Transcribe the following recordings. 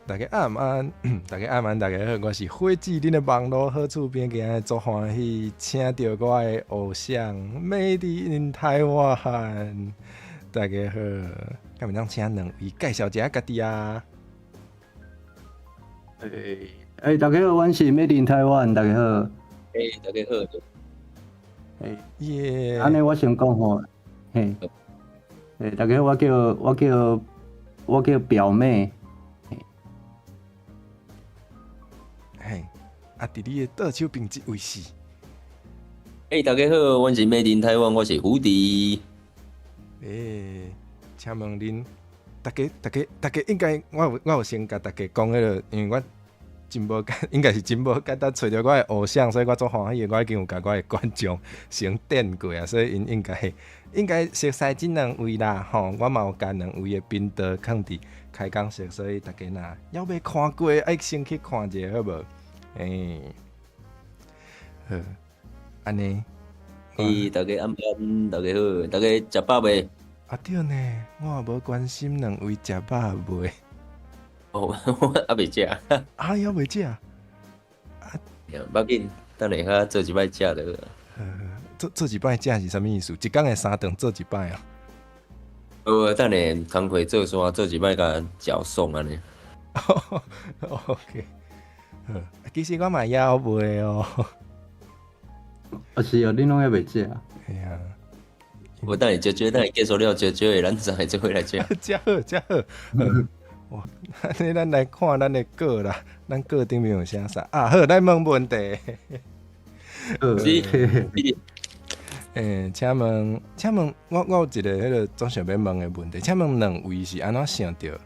大家暗安，大家暗安，大家好，我是火姊，恁的網路好厝邊，今日足歡喜，請著我的偶像 Made in Taiwan。大家好，敢會當請兩位介紹一下家己啊？欸欸，大家好，阮是 Made in Taiwan，大家好。欸，大家好。欸，耶！按呢我先講吼，嘿，欸，大家好，我叫表妹。嘿，啊，佇你的倒手邊這位是？欸，大家好，阮是 Made in Taiwan，我是胡迪。欸，請問恁大家、大家、大家應該，我有先共大家講彼個，因為我真無簡，應該是真無簡單揣著我的偶像，所以我足歡喜的。我已經有共我的觀眾先點過啊，所以𪜶應該熟似這兩位啦，吼，我嘛有共兩位的頻道囥佇開講室，所以大家若猶未看過，愛先去看一下好無？欸，好，按呢。欸，大家暗安，大家好，大家食飽未？啊對呢，我也無關心兩位食飽未。哦，我猶未食。啊，猶未食？啊，無要緊，等下較做一擺食就好。做一擺食是啥物意思？一工的三頓做一擺啊？哦，等下工課做煞，做一擺共食爽按呢。 OK，好，其實我嘛猶未哦。啊是哦，恁攏猶未食？嘿啊。無等下少少，等下結束了少少的，咱再會做伙來食。遮好，遮好。哇，按呢咱來看咱的稿啦，咱稿頂面有寫啥？啊好，來問問題。是。欸，請問，請問，我有一個彼個總想欲問的問題，請問兩位是按怎想著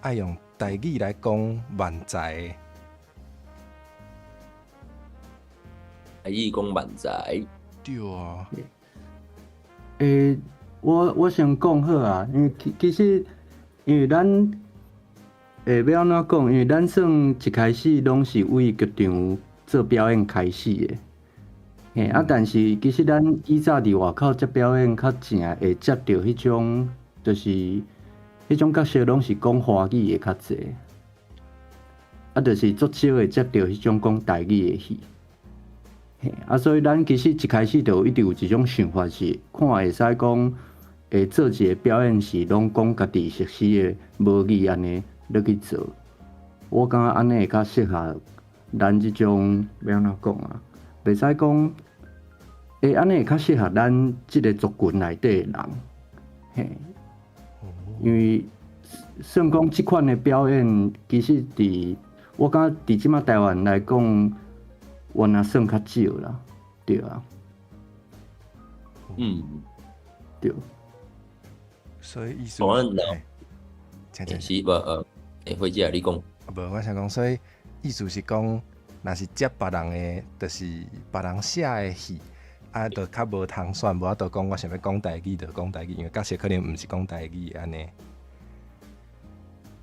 愛用台語來講漫才的？台語講漫才。對啊。欸，我先講好啊，因為其實，因為咱，欸，欲按怎講？因為咱算一開始攏是為劇場做表演開始的，嘿啊！但是其實咱以早佇外口接表演，較正會接著彼種，就是彼種角色攏是講華語的較濟，啊，就是足少會接著彼種講台語的戲。啊，所以咱其實一開始就一直有一種想法是，看會使講，會做一個表演是攏講家己熟悉的母語按呢落去做。我感覺按呢會較適合咱這種欲按怎講啊？袂使講，欸，按呢會較適合咱這個族群內底的人，嘿。因為算講這款的表演，其實佇我感覺佇這馬台灣來講，原來算較少啦，對啊。對。所以意思，是無呃，欸，火姊啊，你講。無，我想講，所以意思是講，若是接別人的，就是別人寫的戲，啊，就較無通選，無法度講我想欲講台語就講台語，因為角色可能毋是講台語按呢。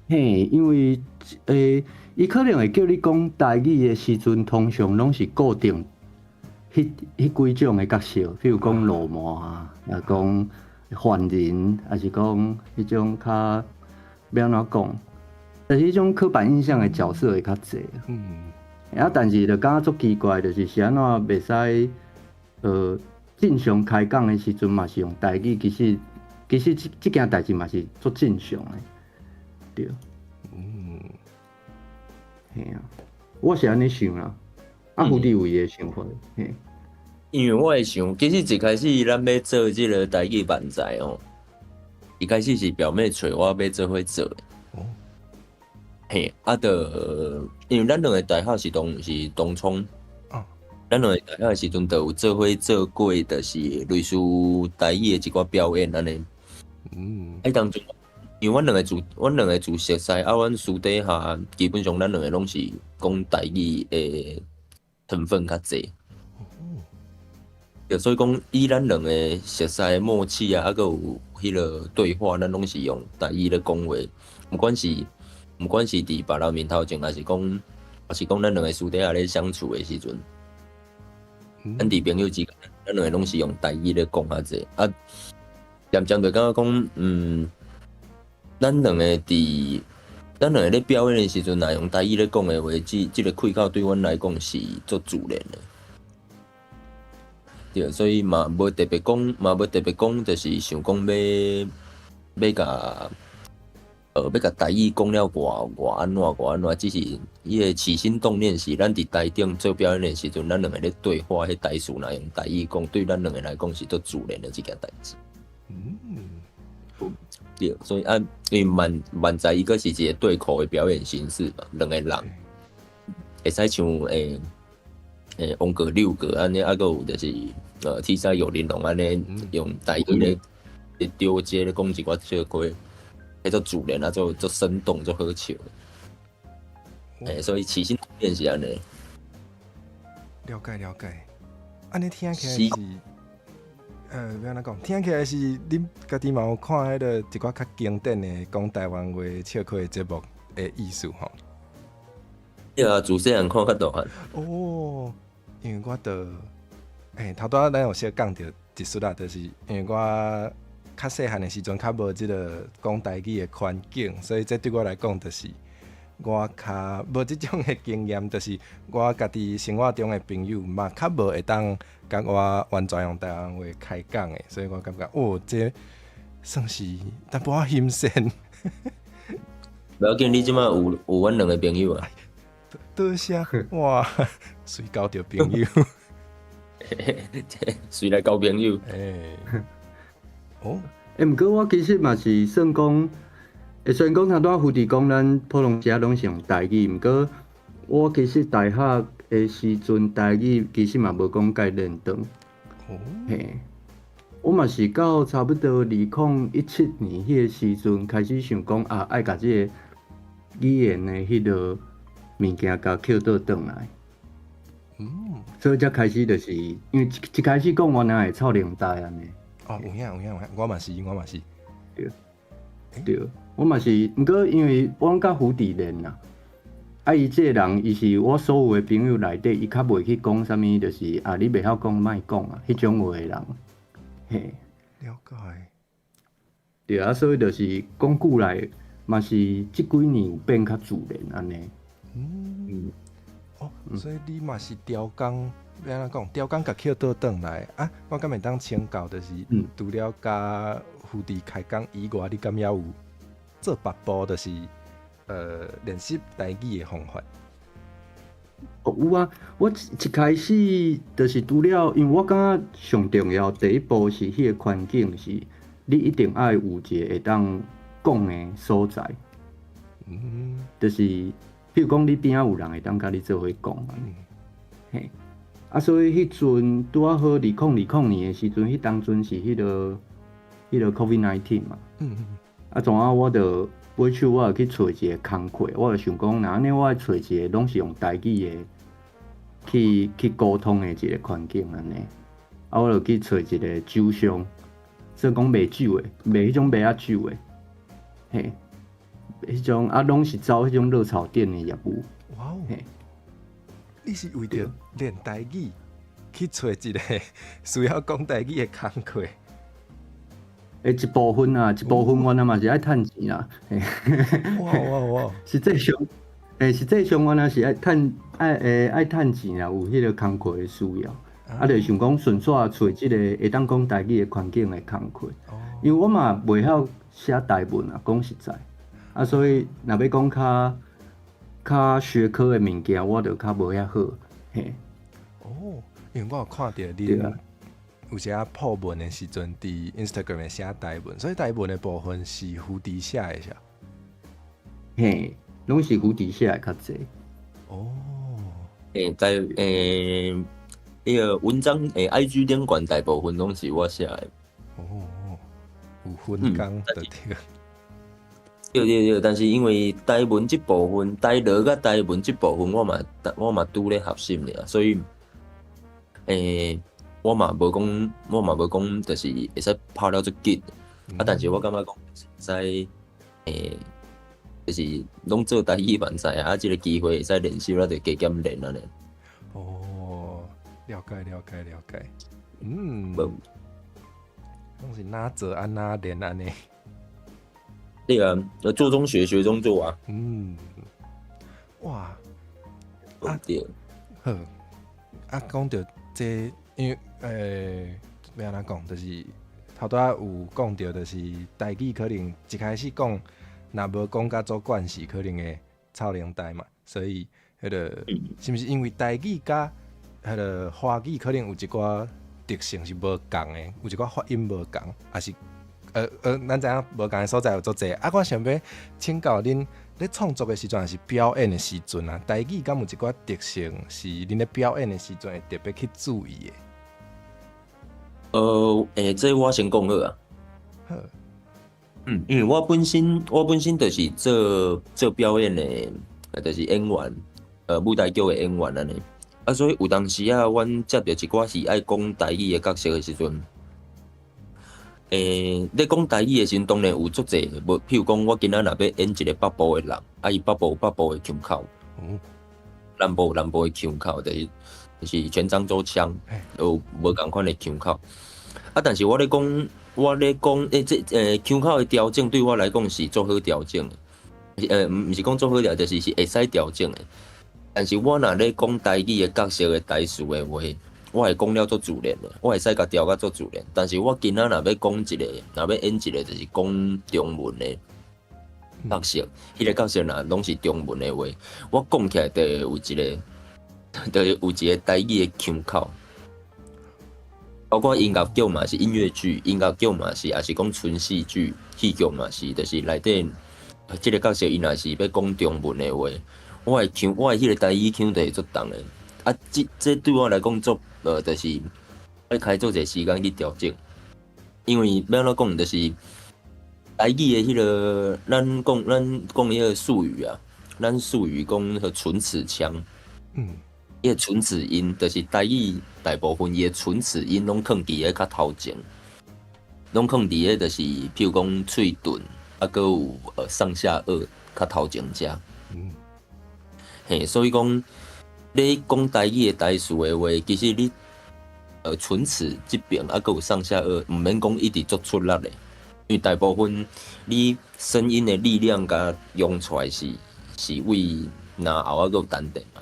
嘿，因為欸，伊可能會叫你講台語的時陣，通常攏是固定彼幾種的角色，比如講鱸鰻啊，抑講犯人，抑是講彼種較欲按怎講，就是彼種刻板印象的角色會較濟。啊，但是就感覺足奇怪，就是按怎袂使，正常開講的時陣嘛是用台語，其實這件代誌嘛是足正常的，對。嘿啊，我是按呢想啦，啊，胡迪有伊的想法，嘿。因為我會想，其實一開始咱欲做這個台語漫才哦，一開始是表妹揣我欲做伙做的。哦。嘿，啊，就因為咱兩个大學是同窗，咱兩个大學的時陣就有做伙做過，就是類似台語的一寡表演按呢。啊，當陣因為阮兩个自熟似，啊，阮私底下基本上咱兩個攏是講台語的成分較濟。對，所以講以咱兩個熟似的默契啊，啊，閣有彼個對話，咱攏是用台語咧講話，毋管是佇別人面頭前，抑是講咱兩個私底下咧相處的時陣，咱佇朋友之間，咱兩個攏是用台語咧講較濟。啊，漸漸就感覺講，咱兩個佇咱兩个咧表演的時陣，若用台語咧講的話，這個開口對阮來講是足自然的。對，所以嘛無特別講，嘛無特別講，就是想講欲共台語講了偌偌按怎偌按怎，只是伊个起心動念是，咱佇台頂做表演的時陣，咱兩个咧對話，彼台詞若用台語講，對咱兩个來講是足自然的一件代誌。對，所以啊，因為漫才伊閣是一個對口的表演形式嘛，兩個人會使像王哥六哥按呢，啊閣有就是鐵三有玲瓏按呢，用台語咧丟接咧講一寡笑話，彼足自然啊，足足生動，足好笑。所以起心動念是按呢。了解了解，按呢聽起來是，欲按怎講？聽起來是恁家己嘛有看彼个一寡較經典的講台灣話笑話的節目的意思吼？對啊，自細漢看較大漢。哦，因為我著，頭拄仔咱有小講著一絲仔，就是因為我較細漢的時陣較無這个講台語的環境，所以這對我來講就是我較無這種的經驗，就是我家己生活中的朋友嘛較無會當共我完全用台灣話開講的，所以我感覺哦，這算是淡薄仔新鮮。無要緊，你這馬有阮兩个朋友啊。多謝，哇，隨交著朋友，隨來交朋友。哦，毋過我其實嘛是算講，雖然講頭拄仔胡弟講咱普通時攏是用台語，毋過我其實大學的時陣台語其實嘛無講蓋練長。嘿，我嘛是到差不多2017年彼個時陣開始想講啊，愛共這个語言的彼个物件共抾倒轉來。所以才開始就是，因為一開始講原來會臭奶台按呢。哦，有影有影有影，我嘛是，我嘛是。對，對，我嘛是，毋過因為我佮胡弟練啦，啊，伊這個人，伊是我所有的朋友內底，伊較袂去講啥物，就是啊，你袂曉講，莫講啊，彼種話的人，嘿。了解。對啊，所以就是講久來，嘛是這幾年有變較自然按呢。哦，所以你嘛是調工，欲按怎講？調工共抾倒轉來啊？我敢會當請教，就是除了佮胡弟開講以外，你敢猶有做別步，就是練習台語的方法？哦，有啊，我一開始就是除了，因為我感覺上重要第一步是彼个環境是，你一定愛有一个會當講的所在。就是比如講，你邊仔有人會當佮你做伙講啊。嘿，啊，所以彼陣拄仔好2020年的時陣，彼當陣是彼个 COVID-19 嘛。啊，怎啊，我就尾手我就去揣一个工課，我就想講，若按呢，我愛揣一个攏是用台語的去溝通的一个環境按呢。啊，我就去揣一个酒商，算講賣酒的，賣彼種麥仔酒的，嘿，彼種啊，攏是走彼種熱炒店的業務。哇哦！你是為著練台語去揣一個需要講台語的工課？一部分啊，一部分原來嘛是愛趁錢啦。哇哇哇！實際上原來是愛趁愛趁錢啦，有彼個工課的需要。啊，就想講順紲揣這個會當講台語的環境的工課。因為我嘛袂曉寫台文啊，講實在。啊，所以若欲講較學科的物件，我就較無遐好。嘿。哦，因為我有看著你有時仔 po 文的時陣，佇 Instagram 會寫台文，所以台文的部分是胡迪寫的是？嘿，攏是胡迪寫的較濟。哦。在彼个文章IG 頂懸大部分攏是我寫的。哦，有分工就對。對對對，但是因為台文這部分，台語佮台文這部分，我嘛拄咧學習爾，所以我嘛無講，就是會使拍了足緊。啊，但是我感覺講會使就是攏做台語漫才啊，這个機會會使練習，咱就加減練按呢。哦，了解了解了解。攏是哪做按怎練按呢？對啊，做中學，學中做啊。嗯，哇，啊對，好，啊講著這，因為欲按怎講，就是頭拄仔有講著，就是台語可能一開始講，若無講甲足慣勢，可能會臭奶呆嘛。所以，彼個是毋是因為台語佮彼个華語可能有一寡特性是無仝的，有一寡發音無仝，抑是咱知影無仝的所在有足濟。啊，我想欲請教恁，咧創作的時陣，抑是表演的時陣啊，台語敢有一寡特性是恁咧表演的時陣會特別去注意的？這我先講好啊。好。因為我本身就是做表演的，就是演員，舞台劇的演員按呢。啊，所以有當時啊，阮接著一寡戲愛講台語的角色的時陣，咧講台語的時陣，當然有足濟，無，譬如講，我今仔若欲演一个北部的人，啊，伊北部有北部的腔口，南部有南部的腔口，就是泉漳州腔，有無仝款的腔口。啊，但是我咧講，這腔口的調整對我來講是足好調整的，毋是講足好調，就是會使調整的。但是我若咧講台語的角色的台詞的話，我會講了足自然的，我會使共調甲足自然。但是我今仔若欲講一个，若欲演一个，就是講中文的角色，彼个角色若攏是中文的話，我講起來就會有一个，就會有一個台語的腔口。包括音樂劇嘛是音樂劇，音樂劇嘛是，抑是講純戲劇、戲劇嘛是，就是內底這个角色伊若是欲講中文的話，我的腔，我的彼个台語腔就會足重的。啊，這對我來講足，就是愛開足濟時間去調整，因為欲按怎講，就是台語的彼个，咱講彼个術語啊，咱術語講彼個唇齒腔，彼个唇齒音，就是台語大部分伊的唇齒音攏囥佇咧較頭前，攏囥佇咧就是，譬如講喙唇，啊，閣有上下顎較頭前遮。嘿，所以講，你講台語的台詞的話，其實你唇齒這邊啊，閣有上下顎，毋免講一直足出力的，因為大部分你聲音的力量共用出來是為嚨喉啊，閣有丹田嘛。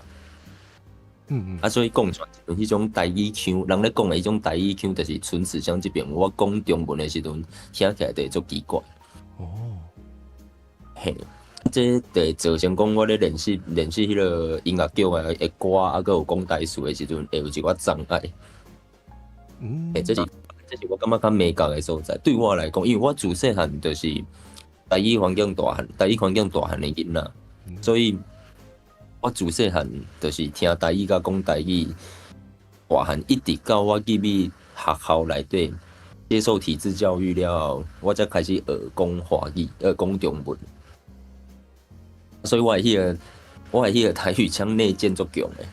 啊，所以講出來彼種台語腔，人咧講的彼種台語腔，就是唇齒腔這邊。我講中文的時陣，聽起來就會足奇怪。嘿，這就會造成講我咧練習彼个音樂劇啊的歌啊，閣有講台詞的時陣，會有一寡障礙。欸，這是我感覺較眉角的所在。對我來講，因為我自細漢就是台語環境大漢，台語環境大漢的囡仔，所以我自細漢就是聽台語佮講台語大漢，一直到我入去學校內底接受體制教育了後，我才開始學講華語，學講中文。所以我的彼个台語腔內建足強的，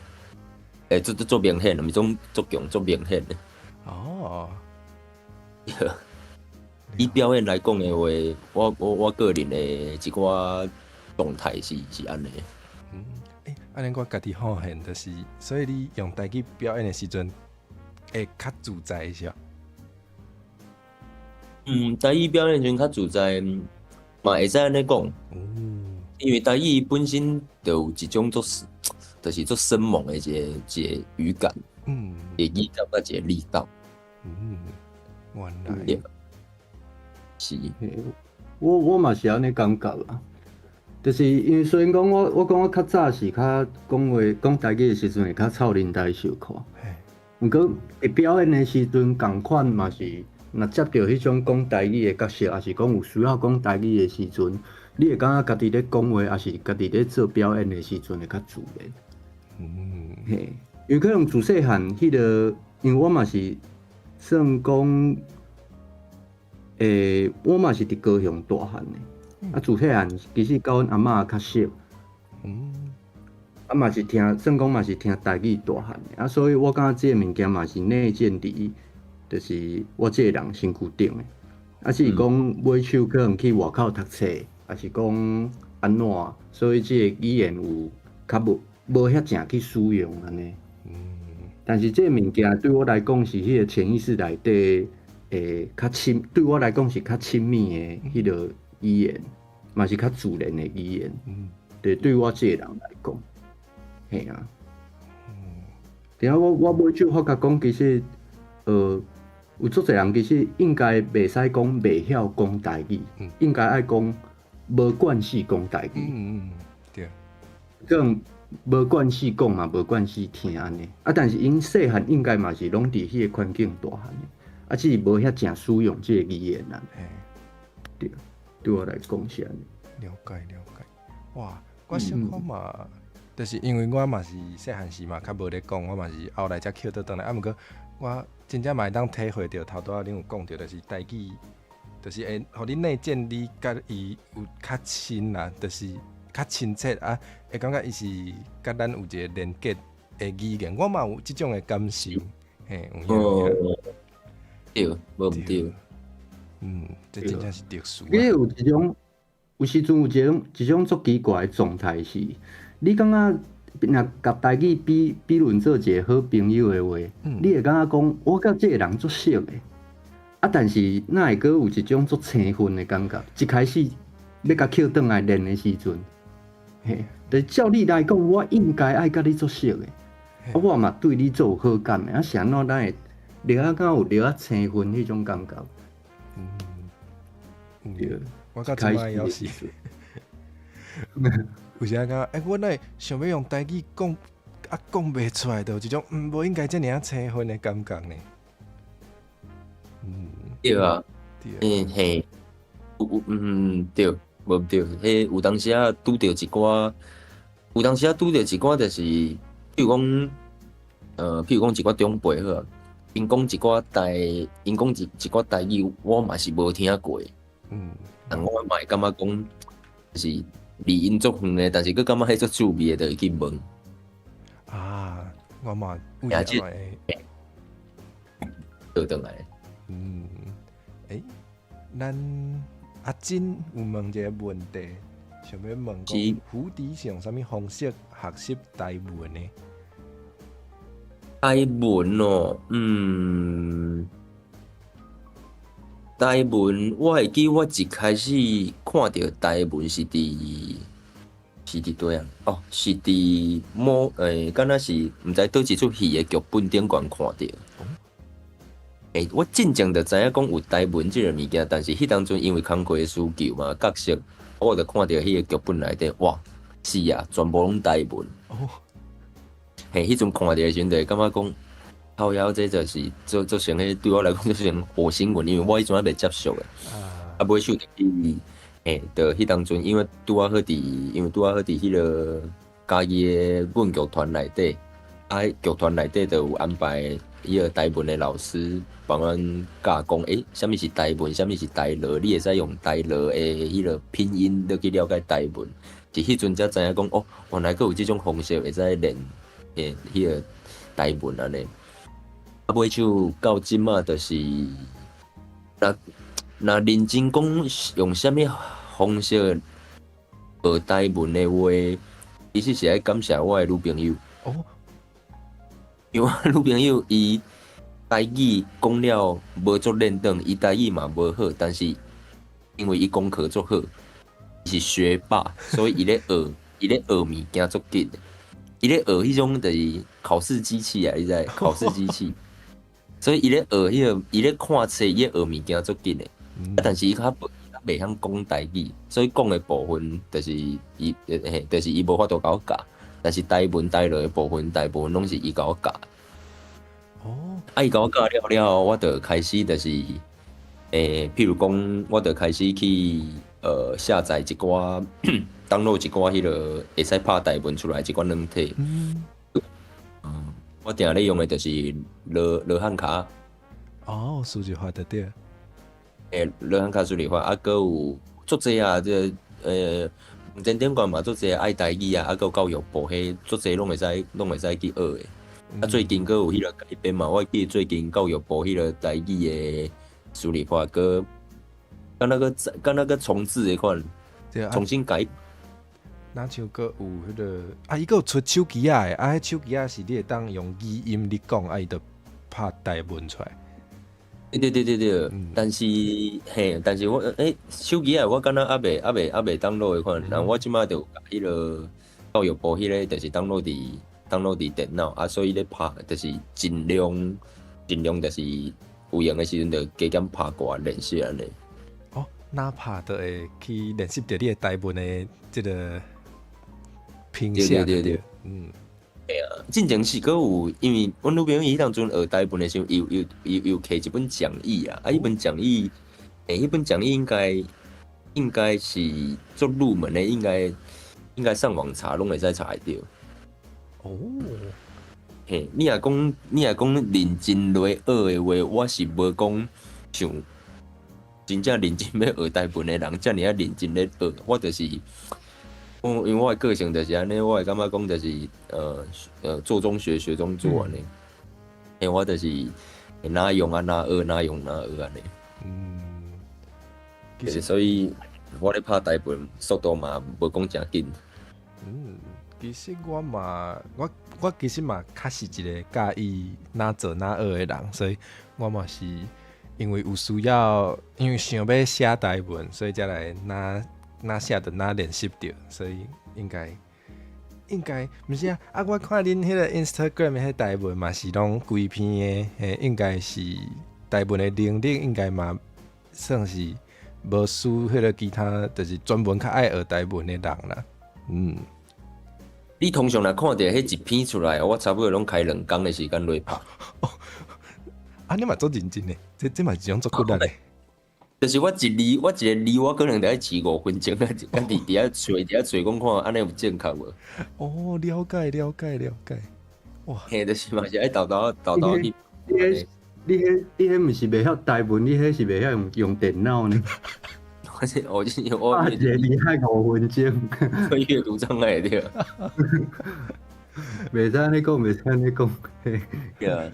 欸，足明顯的，毋是講足強，足明顯的。以表演來講的話，我個人的一寡狀態是按呢。嗯，欸，按呢我家己發現就是，所以你用台語表演的時陣會較自在是吧？嗯，台語表演時陣較自在，嘛會使按呢講。因為台語本身就有一種足，就是足生猛的一個語感，一個語感佮一個力道。嗯，原來是。我嘛是按呢感覺啦，就是因為雖然講我講我較早是較講話講台語的時陣會較臭奶呆小可，毋過佇表演的時陣仝款嘛是，若接著彼種講台語的角色，抑是講有需要講台語的時陣，你會感覺家己咧講話，抑是家己咧做表演的時陣會較自然。嘿，因為可能自細漢彼个，因為我嘛是算講，我嘛是佇高雄大漢的，啊，自細漢其實佮阮阿嬤較熟。啊嘛是聽，算講嘛是聽台語大漢的，啊，所以我感覺這個物件嘛是內建佇，就是我這個人身軀頂的。啊，只是講尾手可能去外口讀冊，抑是講按怎，所以這個語言有較無遐誠去使用按呢。但是這個物件對我來講是彼個潛意識內底，較親，對我來講是較親密的彼個語言，嘛是較自然的語言。對，對我這個人來講，嘿啊。等下我尾就發覺講，其實，有足濟人其實應該袂使講袂曉講台語，應該愛講無慣勢講台語。對。可能無慣勢講嘛，無慣勢聽按呢。啊，但是𪜶細漢應該嘛是攏佇彼個環境大漢的，啊，只是無遐誠使用這個語言啊。對，對我來講是按呢。了解了解。哇，我小可嘛，就是因為我嘛是細漢時嘛較無咧講，我嘛是後來才抾倒轉來。啊，毋過我真正嘛會當體會著頭拄仔恁有講著，就是台語，就是會予你內建你佮伊有較親啦，就是較親切啊，會感覺伊是佮咱有一個連結的語言，我嘛有這種的感受，嘿，有影有影。對，無毋對。這真正是特殊。其實有一種，有時陣有一種足奇怪的狀態是，你感覺若共台語比論做一個好朋友的話，你會感覺講我佮這個人足熟的，啊，但是哪會閣有一種足生分的感覺？一開始欲共抾轉來練的時陣，嘿，但照理來講，我應該愛佮你足熟的，啊，我嘛對你足有好感的，啊，是按怎咱會掠仔敢有掠仔生分彼種感覺？對，我到這擺猶是，有時仔感覺，欸，我哪會想欲用台語講，啊，講袂出來，就有一種無應該遮爾仔生分的感覺呢。對啊，對。嘿，有，對，無毋對，彼有當時仔拄著一寡，有當時仔拄著一寡，就是，譬如講一寡長輩好啊，𪜶講一寡台語，我嘛是無聽過。但我嘛會感覺講，就是離𪜶足遠的，但是閣感覺彼足趣味的，就會去問。啊，我嘛有時會倒轉來。欸，咱阿珍有問一個問題，想欲問講，胡迪是用啥物方式學習台文的？台文哦，台文我會記，我一開始看著台文是佇佗啊？哦，是佇某敢若是毋知佗一齣戲的劇本頂懸看著。欸，我進前就知影講有台文這個物件，但是彼當陣因為工課的需求嘛，角色，我就看著彼個劇本內底，哇，是啊，全部攏台文。嘿，彼陣看著的時陣，就會感覺講，靠腰這就是做成彼對我來講做成火星文，因為我彼陣還袂接觸的。啊，尾手就去，嘿，就彼當陣，因為拄仔好佇彼個嘉義的阮劇團內底，啊，劇團內底就有安排彼個台文的老師幫阮教講，欸，啥物是台文，啥物是台羅，你會使用台羅的彼個拼音落去了解台文。是彼陣才知影講，哦，原來閣有這種方式會使練，欸，彼個台文按呢。啊，尾手到這馬就是，若認真講用啥物方式學台文的話，其實是愛感謝我的女朋友。因為我女朋友伊台語講了無足輪轉，伊台語嘛無好，但是因為伊功課足好，伊是學霸，所以伊咧學物件足緊的。伊咧學彼種就是考試機器啊，你知？考試機器。所以伊咧學彼個，伊咧看冊，伊咧學物件足緊的。啊，但是伊較袂曉講台語，所以講的部分就是伊，嘿，就是伊無法度共我教。但是台文台羅的部分，大部分攏是伊共我教。啊，伊共我教了了後，我就開始就是，譬如講，我就開始去下載一寡，download 一寡彼個會使拍台文出來一寡軟體。我定咧用的就是羅漢跤。哦，輸入法就對。欸，羅漢跤輸入法，啊，閣有足濟啊，這網站頂懸嘛足濟愛台語啊，啊，閣有教育部彼足濟攏會使去學的。啊，最近閣有彼個改變嘛，我記得最近教育部彼個台語的輸入法，閣敢若閣重置的款，重新改。若像閣有彼個啊，伊閣有出手機仔的，啊，彼手機仔是你會當用語音咧講，啊，伊就拍台文出來。對對對對對，但是嘿，但是我手機啊，我敢若猶未 download 的款，然後我這馬就共彼個教育部彼個就是 download 佇電腦啊，所以咧拍就是盡量就是有閒的時陣就加減拍歌練習按呢。哦，哪拍都會去練習著你的台文的這個拼寫。對對對對，嗯。嘿啊，進前是閣有，因為阮女朋友伊彼當陣學台文的時候，伊有有有摕一本講義啊，啊，彼本講義，彼本講義應該是足入門的，應該上網查攏會使查會著。哦，嘿，你若講認真來學的話，我是無講像真正認真欲學台文的人遮爾仔認真咧學，我就是。我因為我的個性就是按呢，我會感覺講就是做中學，學中做按呢。嘿，我就是哪用啊哪學，哪用哪學按呢。其實所以我咧拍台文速度嘛無講誠緊。嗯，其實我嘛，我其實嘛較是一個佮意哪做哪學的人，所以我嘛是因為有需要，因為想欲寫台文，所以才來哪哪寫就哪練習著，所以應該毋是啊？啊，我看恁彼個 Instagram 彼台文嘛是攏規篇的，嘿，應該是台文的能力應該嘛算是無輸彼個其他，就是專門較愛學台文的人啦。嗯，你通常若看著彼一篇出來，我差不多攏開2工的時間來拍。啊，你嘛足認真的，這嘛是一種足骨力的。就是我一字，我一个字，我可能得愛試5分鐘啊，家己佇遐揣講看，按呢有正確無？哦，了解了解了解。哇，嘿，就是嘛是愛沓沓沓沓去。你彼毋是袂曉台文，你彼是袂曉用電腦呢？我是我是我一个字愛5分鐘，閱讀障礙對。袂使按呢講，袂使按呢講。對啊，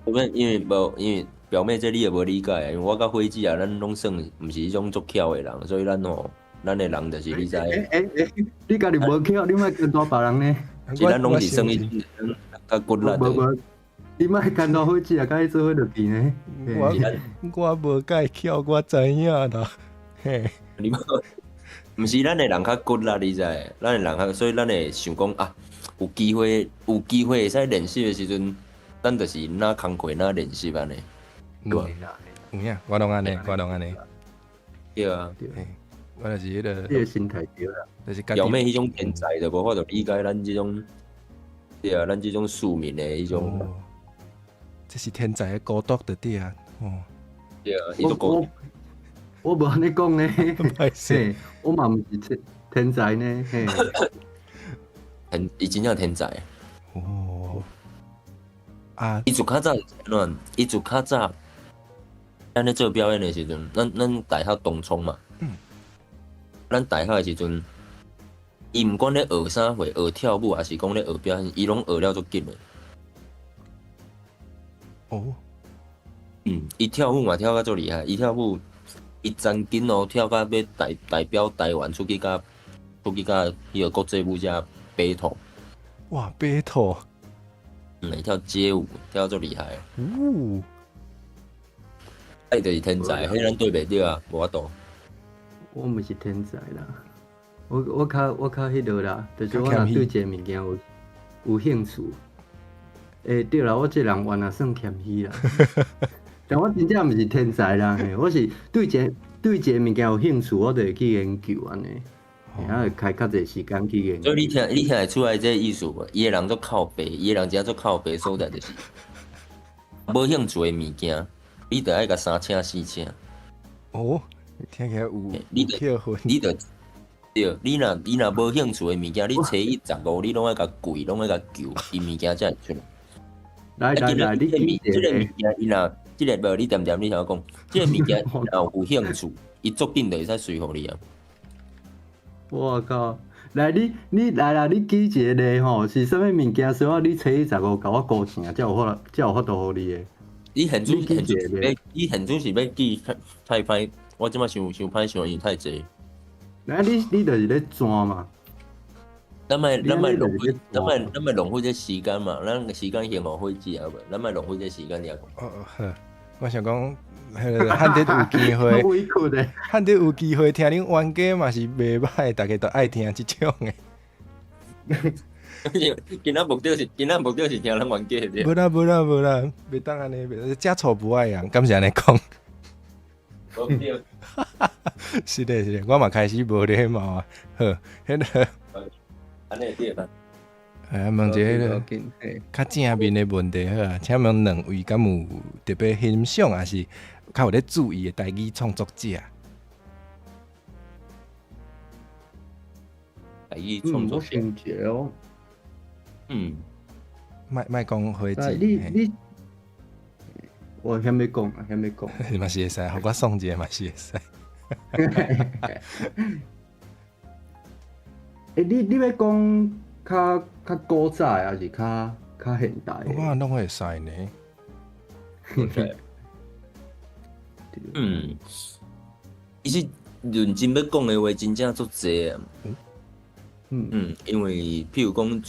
我們因為無因為表妹這你也無理解啊，因為我佮伙計啊，咱攏算毋是彼種足巧的人，所以咱吼，咱的人就是你知。欸欸欸，你家己無巧，你莫牽拖別人呢？是咱攏是算彼種較骨力的。無無，你莫牽拖伙計啊，共伊做伙落去呢。我無蓋巧，我知影啦。嘿，你無，毋是咱的人較骨力，你知？咱的人較，所以咱會想講啊，有機會會使練習的時陣，咱就是哪工課哪練習按呢。對吧？有影，我攏按呢，我攏按呢。對啊，我就是彼個。你的心態對啦。就是表妹彼種天才就無法度理解咱這種，對啊，咱這種庶民的彼種。這是天才的孤獨就對啊。哦。對啊，伊都孤。我無按呢講呢，嘿，我嘛毋是天才呢，嘿。天，伊真正天才。哦。啊！伊自較早是按怎？伊自較早，咱咧做表演的時陣，咱大學東涌嘛。咱大學的時陣，伊毋管咧學啥貨，學跳舞，抑是講咧學表演，伊攏學了足緊的。哦。嗯，伊跳舞嘛跳甲足厲害，伊跳舞，伊曾經哦跳甲欲代表台灣出去共彼個國際舞者 battle。哇，battle！嗯，跳街舞跳足厲害。哦。伊就是天才，彼咱對袂著啊，無法度。我毋是天才啦，我較彼落啦，就是我若對一个物件有興趣，欸，對啦，我這人原來算謙虛啦。但我真正毋是天才啦，嘿，我是對一個物件有興趣，我就會去研究按呢，啊，會開較濟時間去研究。所以你聽會出來這個意思無？伊的人足靠北，伊的人真正足靠北所在就是無興趣的物件，你著愛共三請四請。哦，聽起來有你有扣分。你著對，你若無興趣的物件，你初一十五，你攏愛共跪，攏愛共求，伊物件才會出來。來來來，你這個物這個物件，伊若這個無，你恬恬你聽我講，這個物件若有興趣，伊足緊就會使隨予你啊。我靠！來你來啦！你舉一個例吼，是啥物物件需要你初一十五共我孤請，才有法度予你的？你現主是欲，你現主是欲記太歹，我這擺想想歹想，因為太濟。來，你就是咧轉嘛。咱莫浪費這時間嘛，咱時間先予伙計啊無，咱莫浪費這時間爾。哦，好。我想講，彼个罕得有機會，罕得有機會聽恁冤家嘛是袂䆀，大家都愛聽這種的。今仔目的是聽咱冤家的。無啦無啦無啦，袂當按呢，袂食醋不愛鹽，敢是按呢講？對。是的，是的，我嘛開始無禮貌啊。好，彼个。按呢對吧？哎，問一个彼个較正面的問題好啊，請問兩位敢有特別欣賞，抑是較有咧注意的台語創作者？台語創作者哦。莫莫講花子。你你，我還沒講啊，還沒講。嘛是會使，予我送一个嘛是會使。欸，你欲講較較古早的，抑是較較現代的？我攏會使呢。其實認真欲講的話，真正足濟啊。因為譬如講，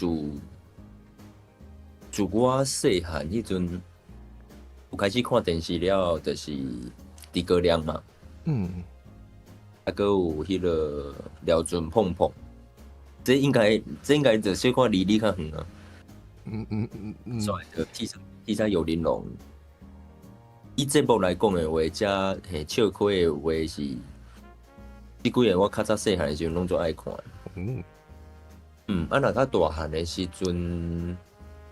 自我細漢彼陣，有開始看電視了後，就是諸葛亮嘛。啊，閣有彼个廖俊碰碰。這應該就小可離你較遠啊。所以就鐵山有玲瓏。以節目來講的話，遮嘿笑虧的話是，這幾个我較早細漢的時陣攏足愛看。啊，若較大漢的時陣，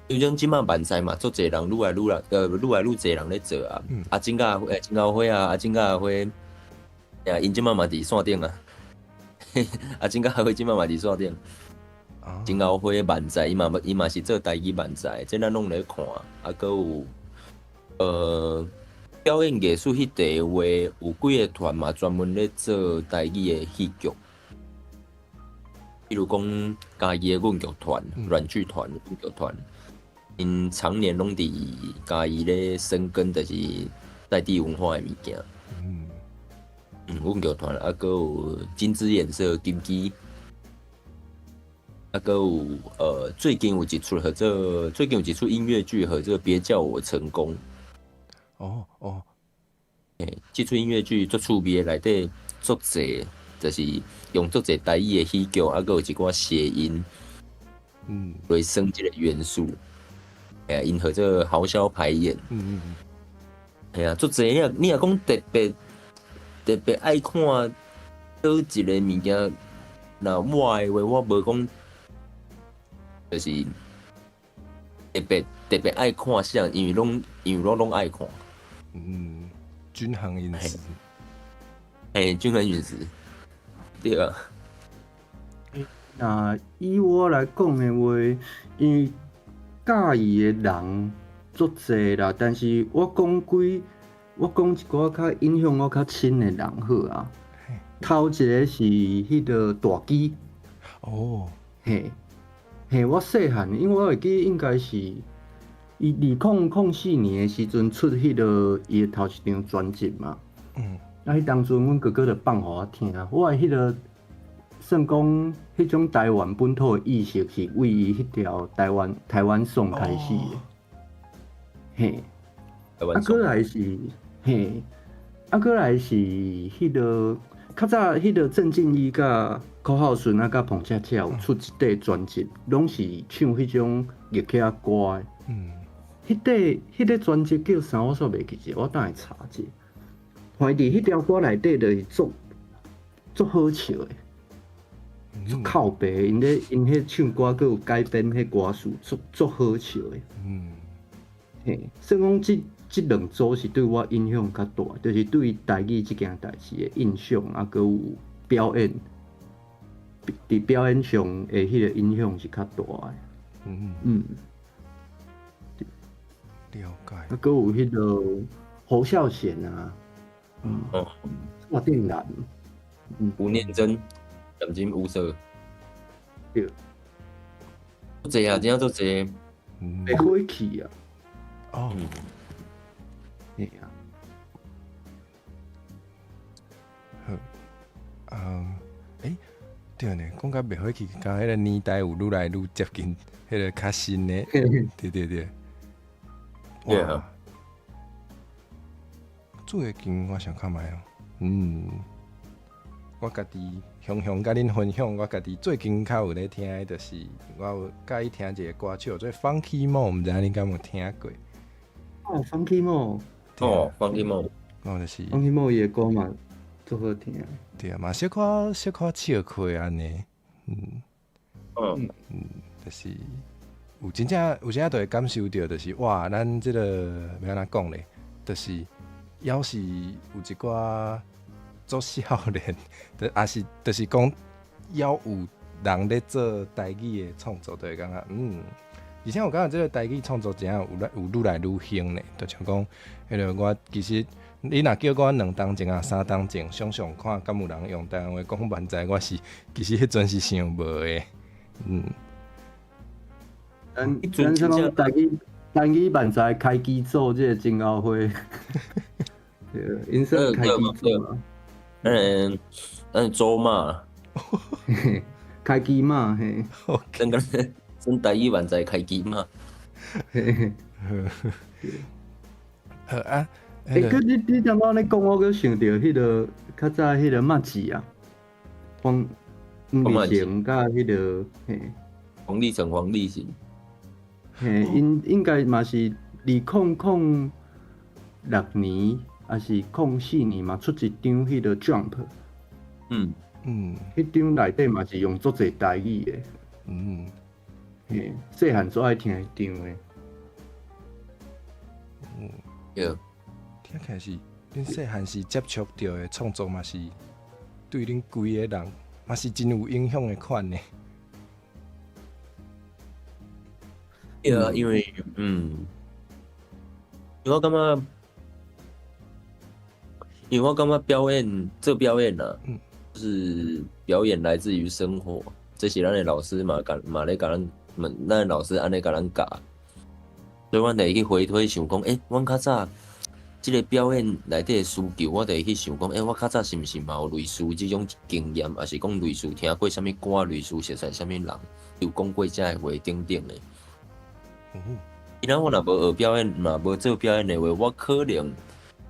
因為這馬漫才嘛，足濟人愈來愈來，愈來愈濟人咧做啊。阿金甲金阿輝啊，阿金甲阿輝，啊，𪜶這馬嘛佇線頂啊。阿金甲阿輝這馬嘛佇線頂。金阿輝漫才，伊嘛是做台語漫才，這咱攏咧看。啊，閣有，表演藝術彼塊話，有幾个團嘛專門咧做台語的戲劇。比如講，嘉義的阮劇團、阮劇團、阮劇團，𪜶常年攏佇嘉義咧深耕，就是在地文化的物件。阮劇團啊，閣有金枝演社金枝，啊，閣有最近有一齣合作，最近有一齣音樂劇合作，別叫我成功。哦哦，欸，這齣音樂劇足趣味的，內底足濟，就是用足濟台語的喜劇，啊，閣有一寡諧音，來生這个元素，欸，𪜶合作豪銷排演。嘿啊，足濟，你若講特別特別愛看佗一个物件，若我的話，我無講，就是特別特別愛看啥，因為我攏愛看。均衡飲食。嘿，均衡飲食。對啊。那以我來講的話，因為佮意的人足濟啦，但是我講一寡較影響我較深的人好啊。頭一个是彼个大支。嘿，嘿，我細漢，因為我會記應該是伊2004年的時陣出彼个伊的頭一張專輯嘛。啊，彼當陣阮哥哥就放予我聽，我的彼个算講，彼種台灣本土的意識是為伊彼條台灣頌開始的。嘿，啊，閣來是嘿，啊，閣來是彼个較早彼个鄭敬一佮柯浩順啊，佮彭恰恰有出一塊專輯，攏是唱彼種日客歌的。彼塊專輯叫啥？我煞袂記得，我等下查者。反正彼條歌內底就是足足好笑的，足靠北。𪜶彼唱歌閣有改編彼歌詞，足足好笑的。嘿，算講這兩組是對我影響較大，就是對台語這件代誌的印象，啊，閣有表演，佇表演上的彼個影響是較大的。了解。啊，閣有彼个侯孝賢啊，蔡定南，吳念真，兩金烏色，對，足濟啊，真正足濟。會火氣啊。嘿啊。好，欸，對呢，講甲袂火氣，佮彼个年代有愈來愈接近彼个較新的，對對對。對啊。最近我想看覓哦，我家己雄雄佮恁分享，我家己最近較有咧聽的，就是我有佮意聽一個歌手，做 Funky Mo，毋知影恁敢有聽過？哦，Funky Mo，哦，Funky Mo，我就是 Funky Mo 伊的歌嘛，足好聽。對啊，嘛小可小可笑開按呢，就是有真正有時就會感受著，就是哇，咱這個欲按怎講咧，就是猶是有一寡做少年，就也是就是講猶有人咧做台語的創作，就會感覺而且我感覺這個台語創作真正有來有愈來愈興咧，就像講，彼個我其實你若叫我2冬前啊3冬前想想看，敢有人用台灣話講漫才，我是其實彼陣是想無的，咱咱講台語漫才開機組這個真後悔，對，𪜶算開機組啊。咱祖媽，開機嘛，嘿，咱個算台語漫才開機嘛。好啊，欸，閣你剛剛咧講，我閣想著彼個較早彼個麥子啊，黃立成佮彼個嘿，黃立成、黃立行，嘿，𪜶應該嘛是2006年，抑是04年嘛出一張彼個 Jump，彼張內底嘛是用足濟台語的，嘿，細漢足愛聽彼張的。對，聽起來是恁細漢時接觸著的創作嘛是對恁規个人嘛是真有影響的款呢。對啊，因為因為我感覺，因為我感覺表演做表演啊，就是表演來自於生活，這是咱的老師嘛，共嘛咧共咱問，咱的老師按呢共咱教，所以阮就會去回推想講，欸，阮較早這個表演內底的需求，我就會去想講，欸，我較早是毋是嘛有類似這種經驗，抑是講類似聽過啥物歌，類似熟似啥物人，有講過這个話等等的。伊若我若無學表演，嘛無做表演的話，我可能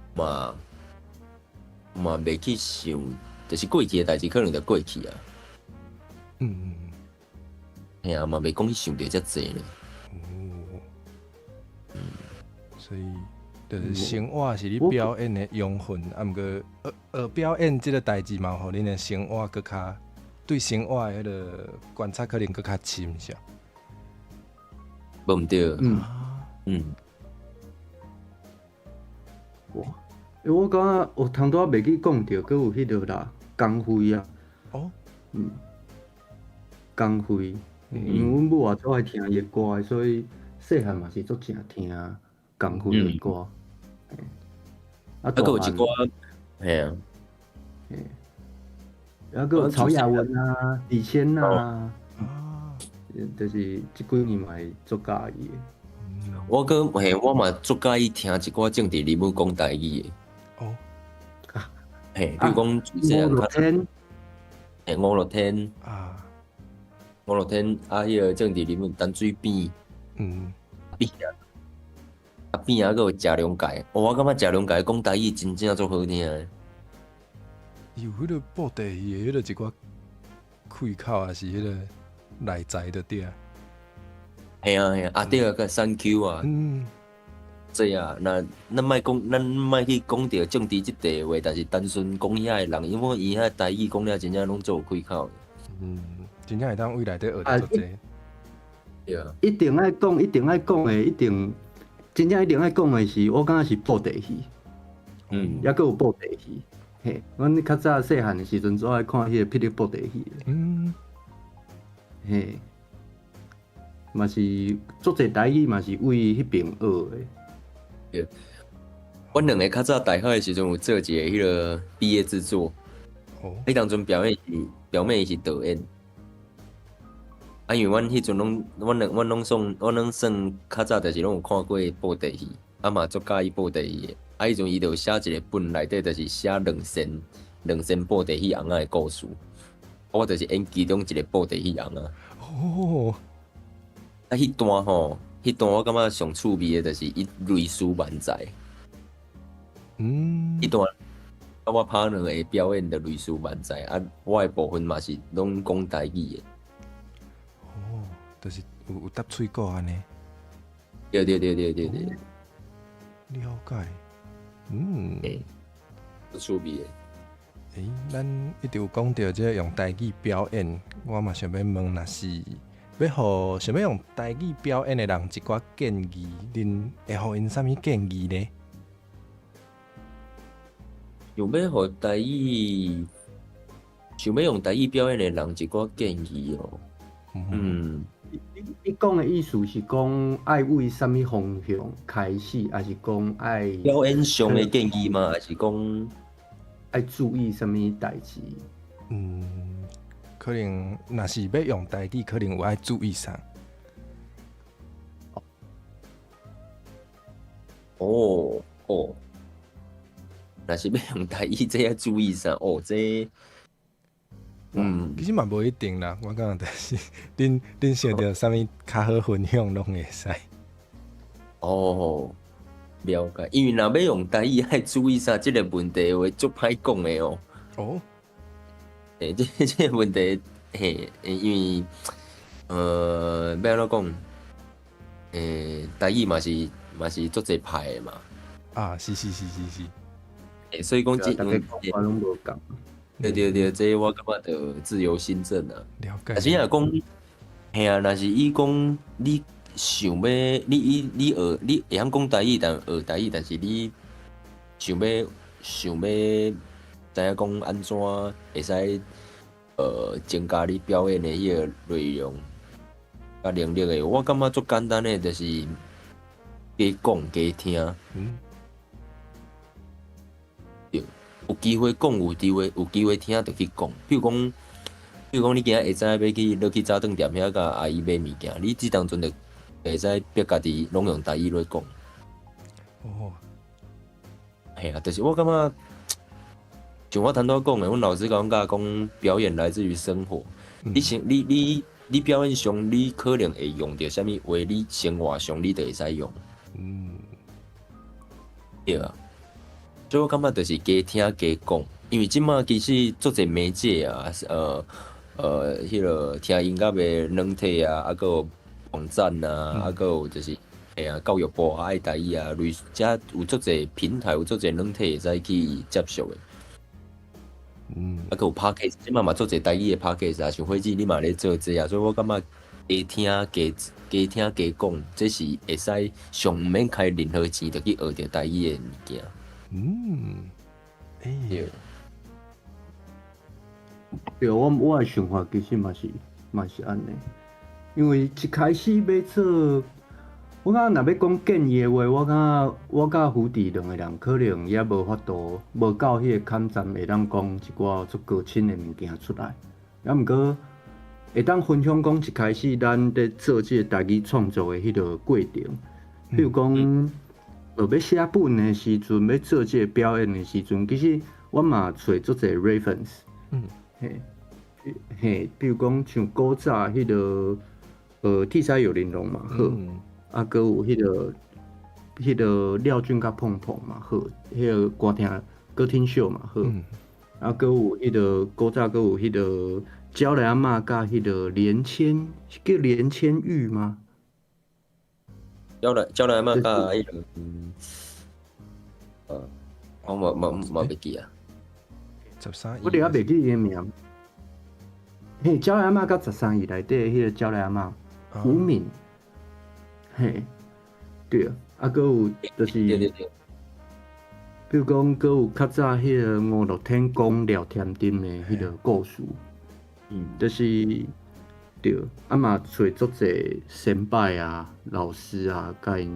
嘛袂去想，就是過去的代誌可能就過去啊。嘿啊，嘛袂講去想著遮濟呢。哦。所以就是生活是你表演的養分，啊，毋過學學表演這個代誌嘛，予恁的生活閣較對生活的彼個觀察可能閣較深是。無毋對。哇！欸，我感覺我頭拄仔袂記講著，閣有彼個啦，江蕙啊。江蕙，因為阮母也足愛聽伊的歌的，所以細漢嘛是足正聽江蕙的歌。啊，閣有一寡，嘿啊。嘿。啊，閣有曹雅雯啊、李千啊，就是這幾年嘛會足佮意的。我閣嘿，我嘛足佮意聽一寡政治人物講台語的。嘿，比如講吳樂天，嘿，吳樂天吳樂天啊，彼個政治人物陳水扁，扁啊，啊扁啊，閣有謝龍介，哦，我感覺謝龍介講台語真正足好聽的。有彼個布袋戲的彼個一寡開口，抑是彼個內在就對啊。嘿啊嘿啊，啊對啊，閣三 Q 啊，這啊，那咱莫講，咱莫去講著政治這塊話，但是單純講遐的人，因為伊遐台語講了真正攏足有開口的。真正會當對內底學著足濟。對啊。一定愛講，一定愛講的，一定真正一定愛講的是，我感覺是布袋戲。抑閣有布袋戲。嘿，阮較早細漢的時陣，足愛看彼個霹靂布袋戲。嘿，嘛是足濟台語嘛是為彼爿學的。對，阮兩个較早大學的時陣有做一個彼個畢業製作。彼當陣表妹是表妹是導演。啊，因為阮彼陣攏，阮兩，阮攏算，阮攏算較早就是攏有看過布袋戲，啊嘛足佮意布袋戲的。啊，彼陣伊就寫一個本，內底就是寫兩仙布袋戲尪仔的故事。我就是演其中一個布袋戲尪仔。啊，彼段吼，彼段我感覺上趣味的，就是伊類似漫才。彼段啊，我拍兩个表演的類似漫才，啊，我的部分嘛是攏講台語的。哦，就是有搭喙鼓按呢。對對對對對對。了解。嗯。欸，趣味的。欸，咱一直有講著這个用台語表演，我嘛想欲問，若是欲予想欲用台語表演的人一寡建議，恁會予𪜶啥物建議呢？想欲用台語表演的人一寡建議哦。嗯，你講的意思是講愛為啥物方向開始，還是講愛表演上的建議嗎？還是講愛注意啥物代誌？嗯，可能若是欲用台語，可能有愛注意啥？哦哦，若是欲用台語，這愛注意啥？哦，這，嗯，其實嘛無一定啦。我感覺就是恁想著啥物較好分享，攏會使。哦，了解。因為若欲用台語，愛注意啥？這个問題話足歹講的哦。哦。欸，這個問題，嘿，因為，欲按怎講？欸，台語嘛是足濟派的嘛。啊，是是是是是。欸，所以講這大家講法攏無仝。對對對，這我感覺就自由心證啊。了解。但是若講，嘿啊，若是伊講你想欲，你伊你學你會曉講台語，但學台語，但是你想欲知影講按怎會使增加你表演的彼个內容佮能力的，我感覺足簡單的，就是加講加聽。嗯。對，有機會講，有機會聽，就去講。比如講，你今仔下早欲去落去早頓店遐共阿姨買物件，你這當陣就會使逼家己攏用台語來講。哦。嘿啊，就是我感覺，像我頭拄仔講的，阮老師共阮教講，表演來自於生活。你先，你表演上，你可能會用著啥物話，你生活上你就會使用。嗯。對啊。所以我感覺就是加聽加講，因為這馬其實足濟媒介啊，彼个聽音樂的軟體啊，啊，閣有網站啊，啊，閣有就是嘿啊，教育部啊，愛台語啊，類似遮有足濟平台，有足濟軟體會使去接觸的。啊，閣有 Podcast，這馬嘛足濟台語的 Podcast 啊，像火子你嘛咧做這啊，所以我感覺加聽加聽加講，這是會使上毋免開任何錢就去學著台語的物件。嗯，欸，對。對，我的想法其實嘛是按呢，因為一開始欲做，我感覺若欲講建議的話，我感覺我佮胡迪兩个人可能也無法度，無到彼个坎站會當講一寡足高深的物件出來。啊，毋過會當分享講一開始咱佇做這个台語創作的彼个過程，比如講，欲寫本的時陣，欲做這个表演的時陣，其實我嘛揣足濟 reference。嘿，嘿，比如講像古早彼个，鐵獅有玲瓏嘛好，啊，閣有彼个廖俊佮碰碰嘛好，彼个歌廳歌廳秀嘛好，啊，閣有彼个古早閣有彼个蕉來阿嬤佮彼个連千，是叫連千玉嗎？蕉來阿嬤佮彼个，我嘛袂記啊。 13 我伫遐袂記伊的名。嘿，蕉來阿嬤佮13姨內底彼个蕉來阿嬤，吳敏。嘿，對啊，啊，閣有就是，比如講，閣有較早彼个五樂天宮廖添丁的彼个故事，就是對，啊嘛揣足濟先輩啊、老師啊，共𪜶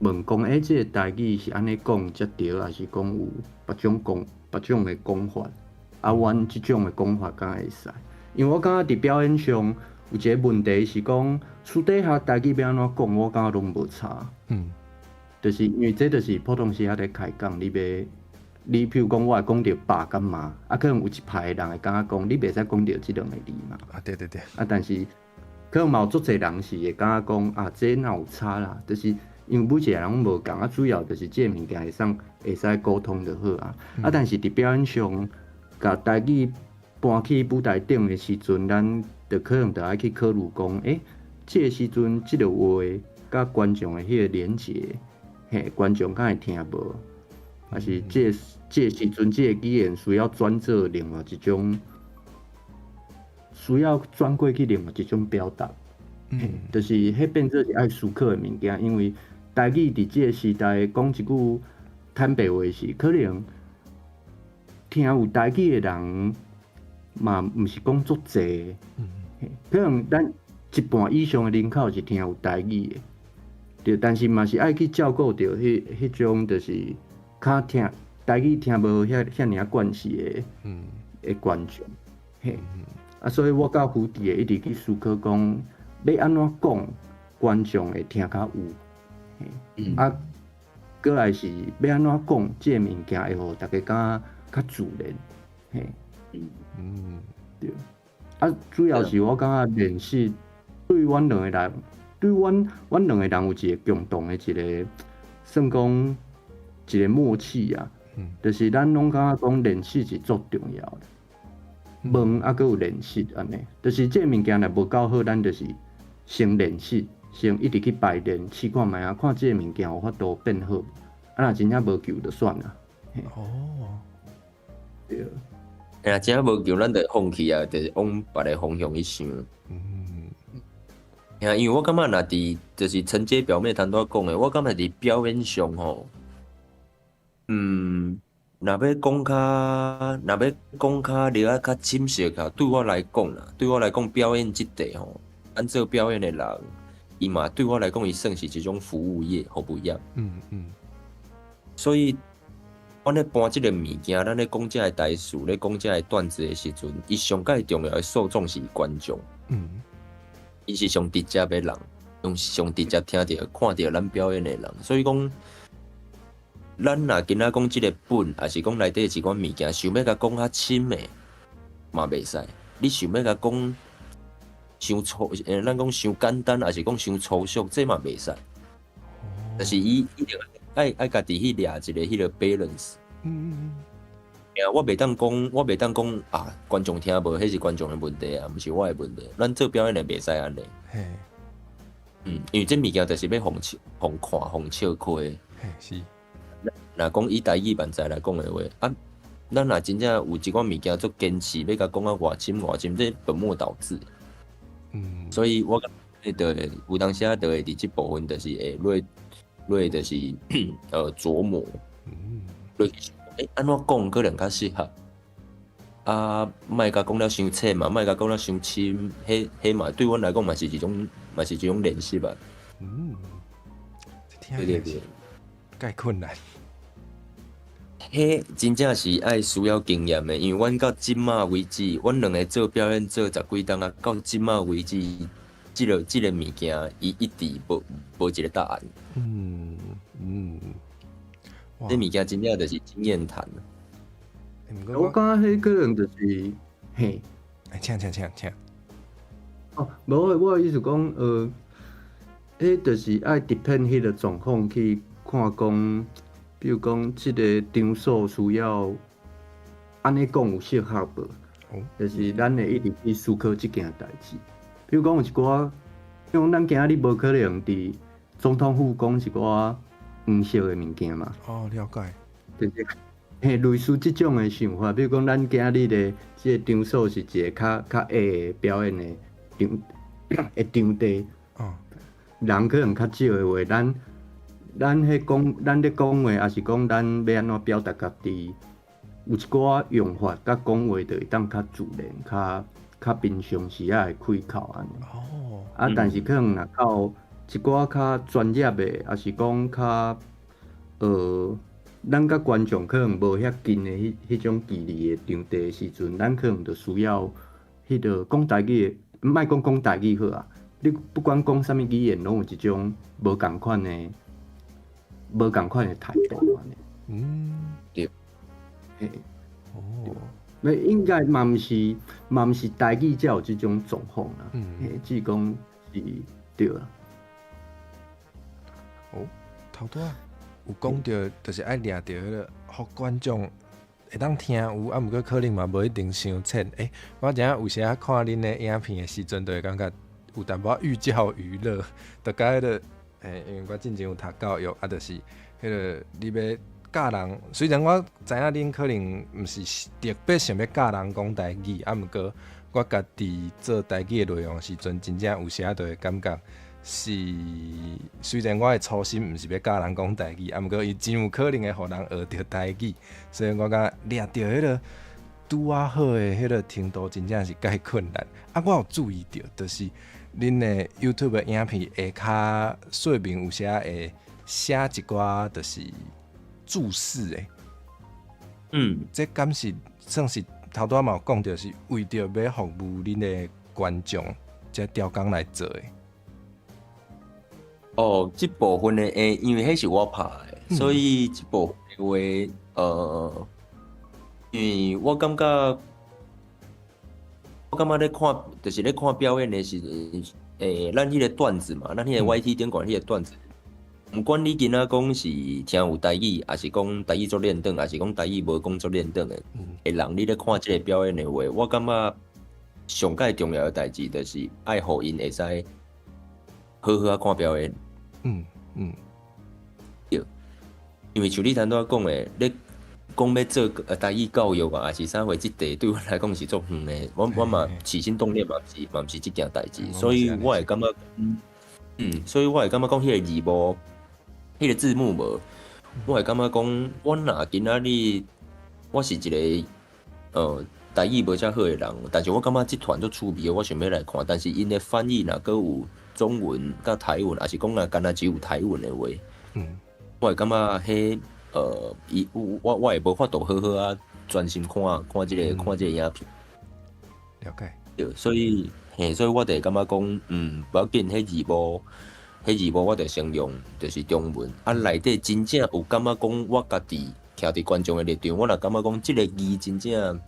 問講，欸，這个台語是按呢講才對，還是講有別種講別種的講法？啊，阮這種的講法敢會使？因為我感覺佇表演上有一个問題是講，私底下台語欲按怎講，我感覺攏無差。就是因為這就是普通時仔咧開講，你欲你譬如講，我會講著爸佮媽，啊，可能有一派的人會感覺講，你袂使講著這兩个字嘛。啊，對對對。啊，但是可能嘛有足濟人是會感覺講，啊，這哪有差啦？就是因為每一个人攏無仝，啊，主要就是這个物件會當會使溝通就好啊。啊，但是佇表演上，共台語搬去舞台頂的時陣，咱就可能就愛去考慮講，這个時陣這个話佮觀眾的彼个連結，嘿，觀眾敢會聽無？還是這个時陣這個語言需要轉做另外一種，需要轉過去另外一種表達，就是彼變做是愛思考的物件，因為台語佇這个時代講一句坦白話是，可能聽有台語的人嘛，毋是講足濟，可能咱一半以上的人口是聽有台語的，對，但是嘛是愛去照顧著彼種就是較聽台語聽無遐爾仔慣勢的觀眾，嘿，啊，所以我佮胡迪會一直去思考講，欲按怎講，觀眾會聽較有，嘿，啊，閣來是欲按怎講，這个物件會予大家感覺較自然，嘿。對，啊，主要是我感覺練習對阮兩個人，對阮兩個人有一個共同的一個，算講一個默契啊，就是咱攏感覺講練習是足重要的，問啊閣有練習按呢，就是這个物件若無夠好，咱就是先練習，先一直去排練，試看覓啊，看這个物件有法度變好，啊若真正無救就算啦。哦，對。若真正無救，咱就放棄啊，就是往別个方向去想。因為我感覺若佇就是承接表妹頭拄仔講的，我感覺佇表演上吼，若欲講較了解較深說較，對我來講啦，對我來講表演這塊吼，咱做表演的人，伊嘛對我來講，伊算是一種服務業、服務業。所以，阮咧搬這个物件，咱咧講這个台詞，咧講這个段子的時陣，伊上蓋重要的受眾是觀眾。伊是上直接的人，用上直接聽著、看著咱表演的人，所以講，咱若今仔講這个本，抑是講內底一寡物件，想欲共講較深的，嘛袂使。你想欲共講傷粗，咱講傷簡單，抑是講傷粗俗，這嘛袂使。但是伊一定愛家己去掠一个彼个 balance。我袂當講啊，觀眾聽無，彼是觀眾的問題啊，毋是我的問題。咱做表演的袂使按呢。因為這物件就是欲予笑、予看、予笑虧。若講以台語漫才來講的話，啊，咱若真正有一寡物件足堅持，欲共講啊偌深偌深，這本末倒置。所以我感覺就會有當時啊，就會佇這部分就是會落落就是琢磨。落去想，按怎講可能較適合？啊，莫共講了傷淺嘛，莫共講了傷深，彼嘛對阮來講嘛是一種，嘛是一種練習吧。這聽起來是蓋困難。彼真正是愛需要經驗的，因為阮到這馬為止，阮兩个做表演做十幾冬啊，到這馬為止，這个物件，伊一直無一个答案。這物件真正就是經驗談。我感覺彼可能就是，嘿。請請請請。哦，無，我的意思講，彼就是愛 depend 彼个狀況去看講，比如講，這个場所需要按呢講有適合無？就是咱會一直去思考這件代誌。比如講有一寡，比如講咱今仔日無可能佇總統府講一寡黃色的物件嘛。哦，了解。就是嘿，類似這種的想法，比如講，咱今仔日的這个場所是一个較矮的表演的場地。人可能較少的話，咱咧講話，抑是講咱欲按怎表達家己，有一寡用法佮講話，就會當較自然、較平常時仔會開口按呢。啊，但是可能若到一寡較專業的，抑是講較咱佮觀眾可能無遐近的彼種距離的場地的時陣，咱可能就需要彼个講台語的，莫講講台語好啊，你不管講啥物語言，攏有一種無仝款的態度按呢。對。嘿。沒應該嘛毋是台語才有這種狀況啦。嘿，只是講是對啊。哦，頭拄仔，有講著，就是愛掠著彼个，予觀眾會當聽有，啊，毋過可能嘛無一定傷淺。欸，我知影有時仔看恁的影片的時陣，就會感覺有淡薄仔寓教於樂，就佮彼个，欸，因為我進前有讀教育，啊，就是彼个你欲教人，雖然我知影恁可能毋是特別想欲教人講台語，啊，毋過我家己做台語的內容的時陣，真正有時仔就會感覺是，雖然我的初心毋是欲教人講台語，啊，毋過伊真有可能會予人學著台語，所以我感覺掠著彼个拄仔好的彼个程度，真正是蓋困難。啊，我有注意著，就是恁的 YouTube 的影片下跤說明有時仔會寫一寡，就是注釋的。這敢是算是頭拄仔嘛有講著，是為著欲服務恁的觀眾，才調工來做的。哦，這部分的欸，因為彼是我拍的，所以這部分的話，因為我感覺，我感覺咧看，就是咧看表演的時陣，欸，咱彼個段子嘛，咱彼個 YT 頂懸彼個段子，毋管你今仔講是聽有台語，抑是講台語足輪轉，抑是講台語無講足輪轉的，的人，你咧看這個表演的話，我感覺上蓋重要的代誌就是愛予𪜶會使好好仔看表演。對，因為像你頭拄仔講的，你講欲做台語教育啊，抑是啥貨，這塊對阮來講是足遠的。我嘛起心動念嘛毋是嘛毋是這件代誌，所以我會感覺，所以我會感覺講彼个字幕，彼个字幕無，我會感覺講，我若今仔日我是一个台語無遮好的人，但是我感覺這團足趣味的，我想欲來看，但是𪜶的翻譯若閣有中文佮台文，抑是講若干焦只有台文的話，我會感覺彼伊我會無法度好好仔專心看看這个看這个影片。了解。對，所以嘿，所以我就會感覺講，無要緊，彼字幕我就先用，就是中文。啊，內底真正有感覺講，我家己徛佇觀眾的立場，我若感覺講這个字真正，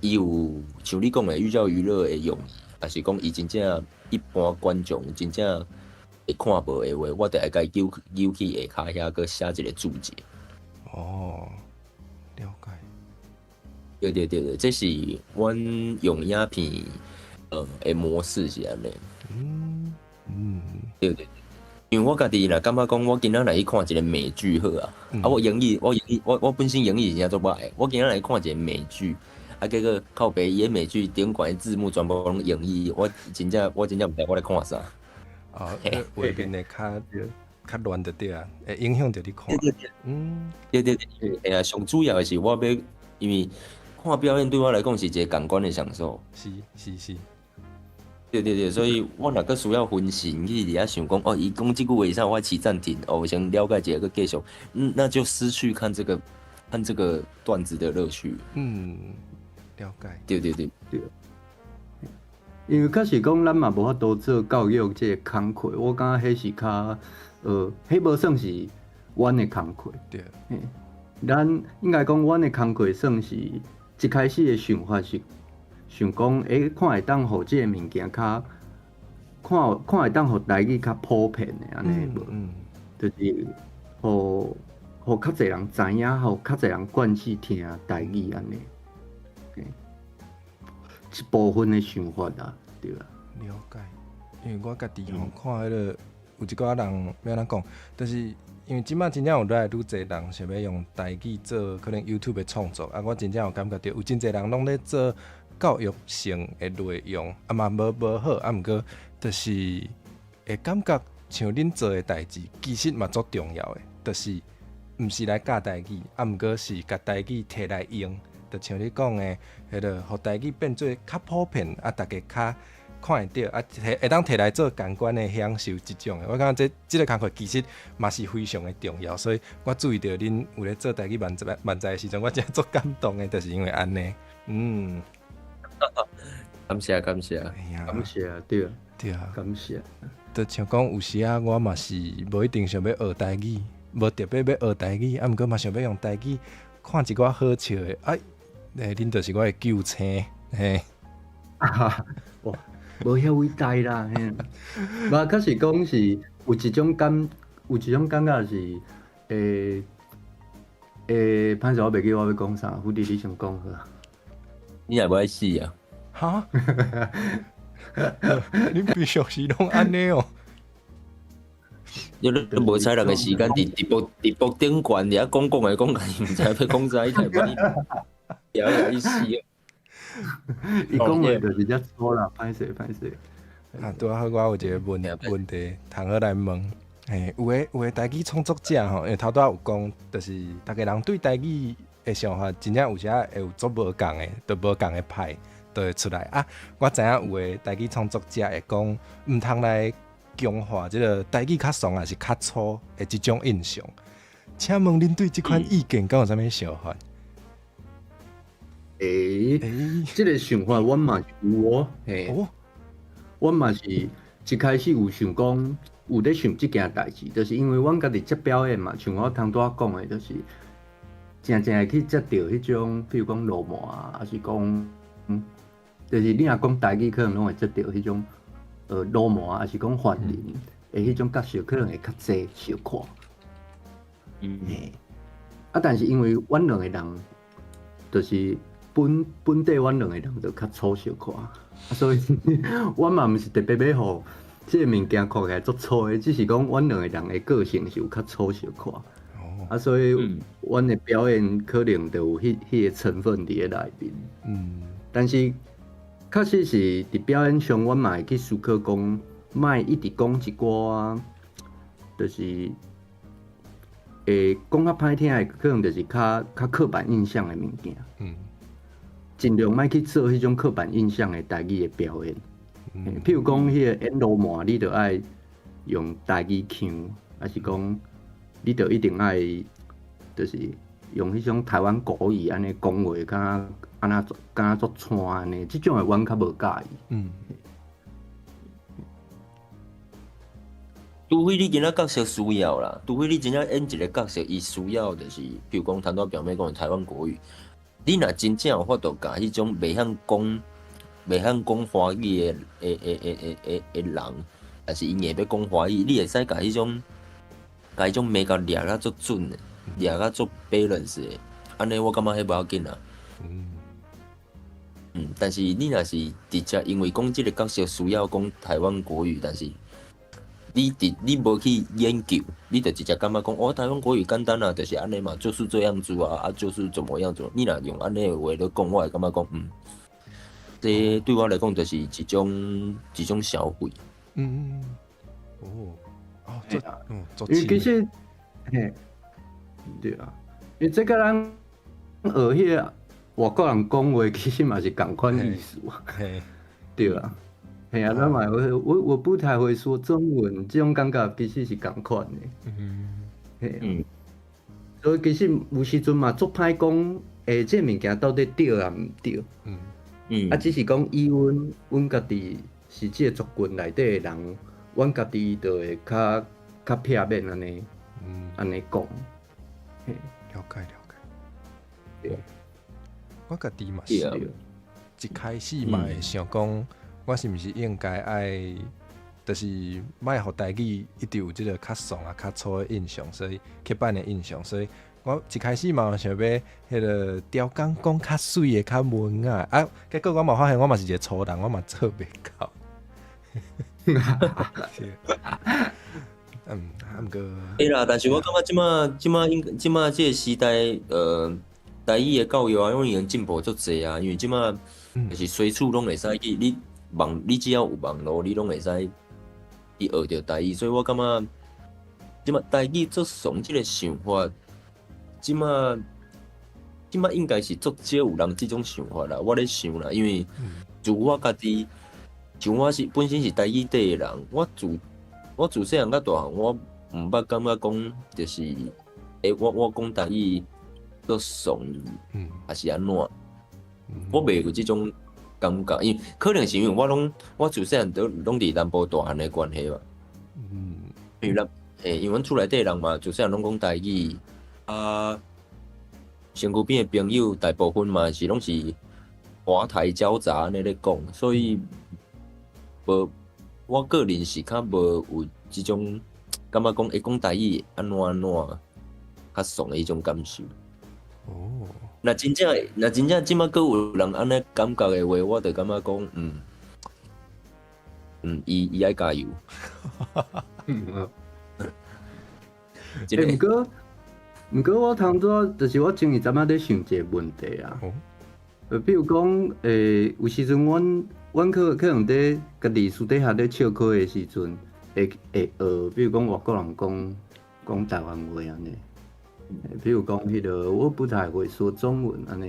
伊有像你講的寓教於樂的用意，抑是講伊真正一般觀眾真正會看無的話，我就會共伊揪揪去下跤遐閣寫一個注解。哦，了解。對對對對，這是阮用影片的模式是按呢。對對對，因為我家己若感覺講，我今仔來去看一個美劇好啊，啊我英語我英語我我本身英語真正足歹的，我今仔來看一個美劇，啊結果靠北伊的美劇頂懸的字幕全部攏英語，我真正毋知我咧看啥。哦，畫面會較較亂就對啊，會影響著你看。對對對，對對對，嘿啊，上主要的是我欲，因為看表演對我來講是一個感官的享受。是是是。對對對，所以我若閣需要分神去佇遐想講，哦，伊講這句話啥，我起暫停，哦，我先了解一下，閣繼續，那就失去看這個段子的樂趣。嗯，了解。對對對對。因為確實講，咱嘛無法度做教育這個工課，我感覺彼是較，彼無算是阮的工課。嘿，咱應該講，阮的工課算是一開始的想法是想講，欸，看會當予這個物件較，看看會當予台語較普遍的按呢無？就是予予較濟人知影，予較濟人慣勢聽台語按呢。一部分的想法啦，對啊。了解，因為我家己吼看彼个有一寡人欲按怎講，就是因為這擺真正有愈來愈濟人想欲用台語做可能 YouTube 的創作，啊，我真正有感覺著有真濟人攏咧做教育性的內容，啊嘛無無好，啊毋過就是會感覺像恁做的代誌，其實嘛足重要的，就是毋是來教台語，啊毋過是共台語提來用，就像你講的，彼个予台語變做較普遍，啊，大家較看會著，啊，提會當提來做感官的享受這種的，我感覺這這个工課其實嘛是非常的重要，所以我注意著恁有咧做台語漫才漫才的時陣，我真足感動的，就是因為按呢，嗯。感謝感謝，感謝對，對啊，感謝。就像講有時仔我嘛是無一定想欲學台語，無特別欲學台語，啊，毋過嘛想欲用台語看一寡好笑的，啊，欸，恁就是我的救星，嘿。哇，無遐偉大啦，嘿。無，確實講是有一種感，有一種感覺是，歹勢我袂記我欲講啥，胡迪你先講好。你也無愛死啊？哈？你平常時攏按呢哦？你你無采人的時間，佇直播頂懸佇遐講講來講去，毋知欲講啥，伊台幫你搖搖去死啊！伊講話就是遮粗啦，歹勢歹勢。啊，拄好我有一個問題，通好來問。嘿，有的台語創作者吼，因為頭拄仔有講，就是逐家人對台語的想法，真正有時會有足無仝的，就無仝的派就會出來啊。我知影有的台語創作者會講，毋通來強化這個台語較慫抑是較粗的這種印象。請問恁對這款意見敢有啥物想法？這個想法阮嘛是有哦，嘿，阮嘛是一開始有想講，有咧想這件代誌，就是因為阮家己接表演嘛，像我頭拄仔講的，就是誠正會去接著彼種，比如講鱸鰻啊，抑是講，就是你若講台語，可能攏會接著彼種，鱸鰻，抑是講番人的彼種角色，可能會較濟小可。嘿，啊，但是因為阮兩個人，就是本底阮兩個人就較粗小可，啊，所以阮嘛毋是特別欲予這個物件看起來足粗的，只是講阮兩個人的個性是有較粗小可。啊，所以阮的表演可能就有彼個成分佇咧內面。但是確實是佇表演上，阮嘛會去思考講，莫一直講一寡，就是會講較歹聽的，可能就是較刻板印象的物件。盡量莫去做彼種刻板印象的台語的表演。譬如講，彼個演鱸鰻，你著愛用台語腔，抑是講你著一定愛，就是用彼種台灣國語按呢講話，敢若按怎做，敢若足扦按呢，這種的阮較無佮意。除非你今仔角色需要啦，除非你真正演一個角色，伊需要就是，比如講，頭拄仔表妹講的台灣國語，你若真正有法度共彼種袂曉講華語的人，但是伊硬欲講華語，你會使共彼種眉角掠甲足準的，掠甲足 balance 的，按呢我感覺彼無要緊啊。但是你若是直接因為講這個角色需要講台灣國語，但是你無去研究，你就直接感覺講哦，台灣國語簡單啊，就是按呢嘛，就是這樣子啊，啊，就是怎麼樣子。你若用按呢的話咧講，我會感覺講，這對我來講就是一種消費。哦，這因為其實，嘿，對啊，因為這個咱學彼個外國人講話，其實嘛是仝款意思啊。對啊。嘿啊，咱嘛我不太會說中文，這種感覺其實是仝款的。嘿啊。所以其實有時陣嘛，足歹講，這個物件到底對抑毋對？啊，只是講以阮家己是這個族群內底的人，阮家己就會較片面按呢，按呢講。了解了解。對。我家己嘛是，一開始嘛會想講，我是毋是應該愛，就是莫予台語一直有這個較慫啊、較粗的印象，所以刻板的印象，所以我一開始嘛想欲彼個刁工講較媠的、較文雅啊，結果我嘛發現我嘛是一個粗人，我嘛做袂到。啊毋過，會啦，但是我感覺這馬這個時代，台語的教育啊，攏已經進步足濟啊，因為這馬就是隨處攏會使去，你只要有網路，你攏會使去學著台語，所以我感覺這馬台語足慫這個想法，這馬應該是足少有人這種想法啦。我咧想啦，因為自我家己，像我是本身是台語底的人，我自細漢到大漢，我毋捌感覺講就是，我講台語足慫，抑是按怎？我袂有這種感覺，因為可能是因為我自細漢都攏佇南部大漢的關係吧。因為阮厝內底人嘛，自細漢攏講台語，啊，身軀邊的朋友大部分嘛是攏是華台交雜按呢咧講，所以無，我個人是較無有這種感覺講會講台語按怎按怎較爽的彼種感受。若真正這擺閣有人按呢感覺的話，我就感覺講，伊愛加油。毋過我頭拄就是我前一陣仔咧想一个問題啊。比如講，有時陣阮可能佇家己私底下咧笑詼的時陣，會學，比如講外國人講講台灣話按呢。比如講彼个我不太會說中文按呢，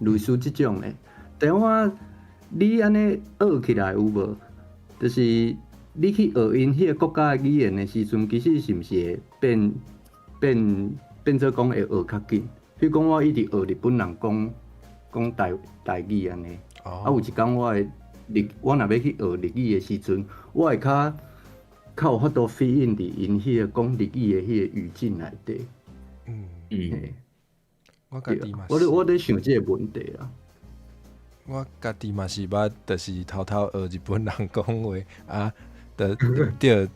類似這種的。但我你按呢學起來有無？就是你去學𪜶彼个國家的語言的時陣，其實是毋是會變做講會學較緊？比如講我一直學日本人講講台語按呢，啊有一工我會日，我若欲去學日語的時陣，我會較有法度 fit in 佇𪜶彼个講日語的彼个語境內底。我家己嘛，我咧想這个問題啊。我家己嘛是捌，就是偷偷學日本人講話啊，就對，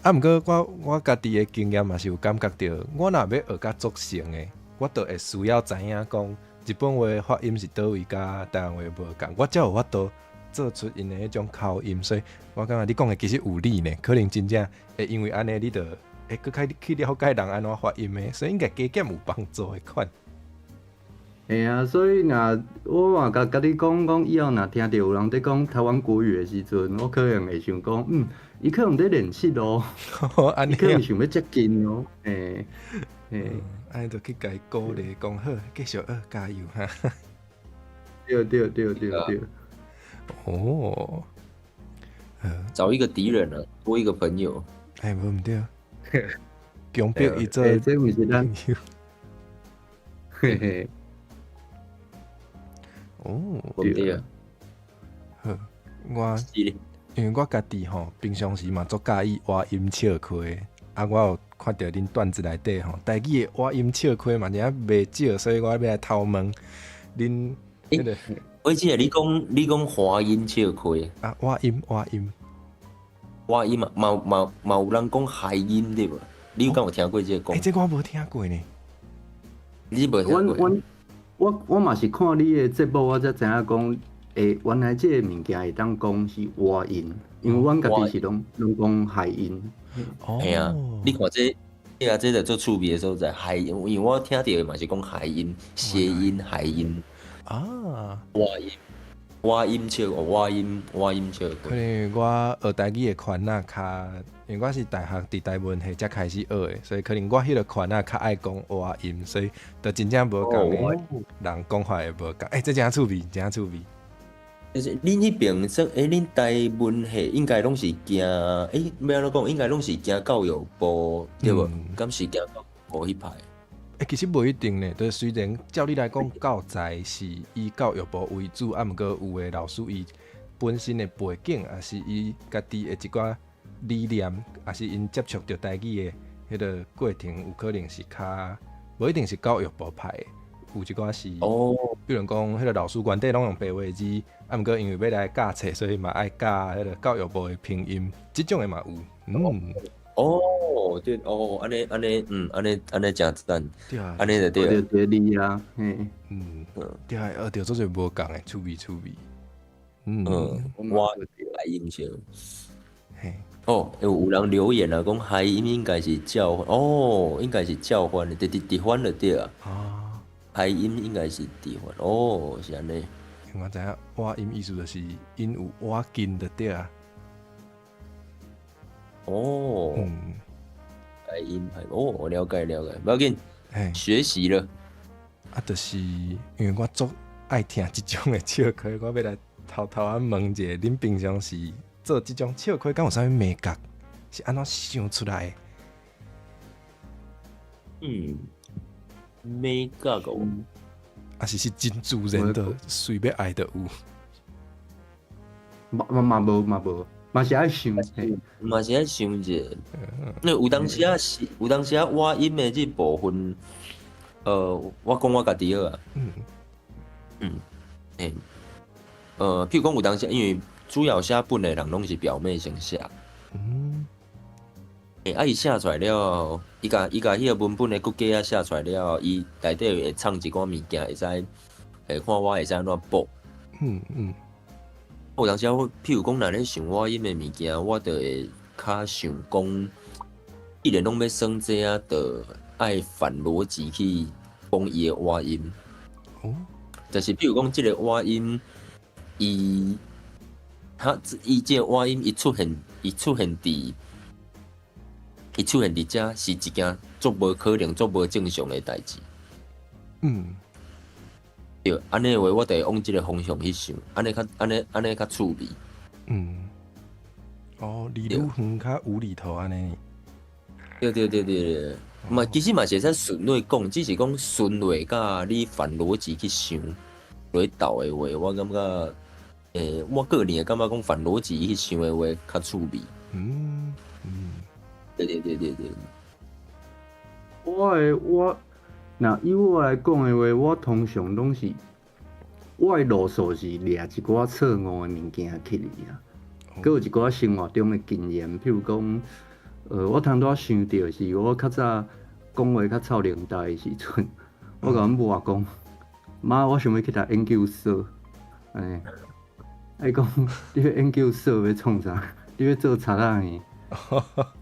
啊，毋過我家己的經驗嘛是有感覺著，我若欲學較足成的，我就會需要知影講日本話發音是佗位佮台灣話無仝，我才有法度做出𪜶的彼種口音，所以我感覺你講的其實有理呢，可能真正會因為按呢，你就會閣較去了解人按怎發音的，所以應該加減有幫助的款。嘿啊，所以若我嘛共你講講，以後若聽著有人佇講台灣國語的時陣，我可能會想講，伊可能佇練習哦，伊可能想欲接近哦，嘿，嘿，按呢就去共伊鼓勵，講好，繼續學，加油哈。對對對對對。找一個敵人啊，多一個朋友。哎，無毋對，強迫伊做，這毋是咱，嘿嘿。對啊。好，我因為我家己吼，平常時嘛足佮意倚音笑詼，啊，我有看著恁段子內底吼，台語的倚音笑詼嘛，爾袂少，所以我欲來偷問恁彼个。我記得你講華音笑詼。啊，倚音倚音，倚音嘛，嘛有人講諧音對無？你有敢有聽過這个講？欸，這个我無聽過呢。你無聽過？我嘛是看你的節目，我才知影講，原來這个物件會當講是倚音，因為阮家己是攏講諧音。嘿啊，你看這，對啊，這就做趣味的所在，諧音，因為我聽著的嘛是講諧音、諧音、諧音。倚音，倚音笑，倚音，倚音笑。可能我學台語的圈仔較，因為我是大學佇台文系才開始學的，所以可能我彼个圈仔較愛講倚音，所以就真正無仝的人講法會無仝。欸，這誠趣味，誠趣味。就是恁彼邊說，恁台文系應該攏是行，欲按怎講？應該攏是行教育部對無？敢是行教育部彼派？其實無一定呢，就是雖然照理來講，教材是以教育部為主，啊，毋過有的老師伊本身的背景，抑是伊家己的一寡理念，抑是𪜶接觸著台語的彼个過程，有可能是較無一定是教育部派的，有一寡是，比如講，彼个老師原底攏用白話字，啊，毋過因為欲來教冊，所以嘛愛教彼个教育部的拼音，這種的嘛有。哦，對，哦，按呢按呢，按呢按呢誠讚，對啊，按呢就對。對對啊，嘿，對啊，學著足濟無仝的，趣味趣味。我諧音笑。嘿。哦，有人留言啊，講諧音應該是叫，哦，應該是叫喚的，直直直翻就對啊。諧音應該是直翻，哦，是按呢。我知影，倚音意思就是𪜶有倚近就對啊。哦，諧音係，哦，了解了解，無要緊，學習了。啊，就是因為我足愛聽這種的笑詼，我欲來偷偷仔問一下，恁平常時做這種笑詼，敢有啥物眉角？是按怎想出來的？眉角哦，抑是真自然的，隨欲愛就有。嘛嘛嘛無嘛無，嘛是愛想，嘛是愛想者。那有當時啊是，有當時啊，倚音的這部分，我講我家己好啊。譬如講有當時，因為主要寫本的人攏是表妹先寫。欸，啊，伊寫出來了後，伊共彼個文本的骨架仔寫出來了後，伊內底會藏一寡物件，會使會看我會使按怎補。有當時我，譬如講，若咧想倚音的物件，我就會較想講，既然攏欲耍這啊，就愛反邏輯去講伊的倚音。就是譬如講，這個倚音，伊這個倚音，伊出現佇遮是一件足無可能、足無正常的代誌。對，按呢話，我就會往這個方向去想，按呢較趣味。哦，離愈遠較無厘頭按呢。對對對對對，嘛，其實嘛是會使順落講，只是講順落佮你反邏輯去想，來鬥的話，我感覺，我個人會感覺講反邏輯去想的話較趣味。對對對對對。我若以我來講的話，我通常攏是我的路數是掠一寡錯誤的物件去啊，閣有一寡生活中的經驗，譬如講，我頭拄仔想著是我較早講話較臭奶呆的時陣，我共阮母仔講，媽，我想欲去讀研究所，欸，伊講你欲研究所欲創啥？你欲做賊仔呢？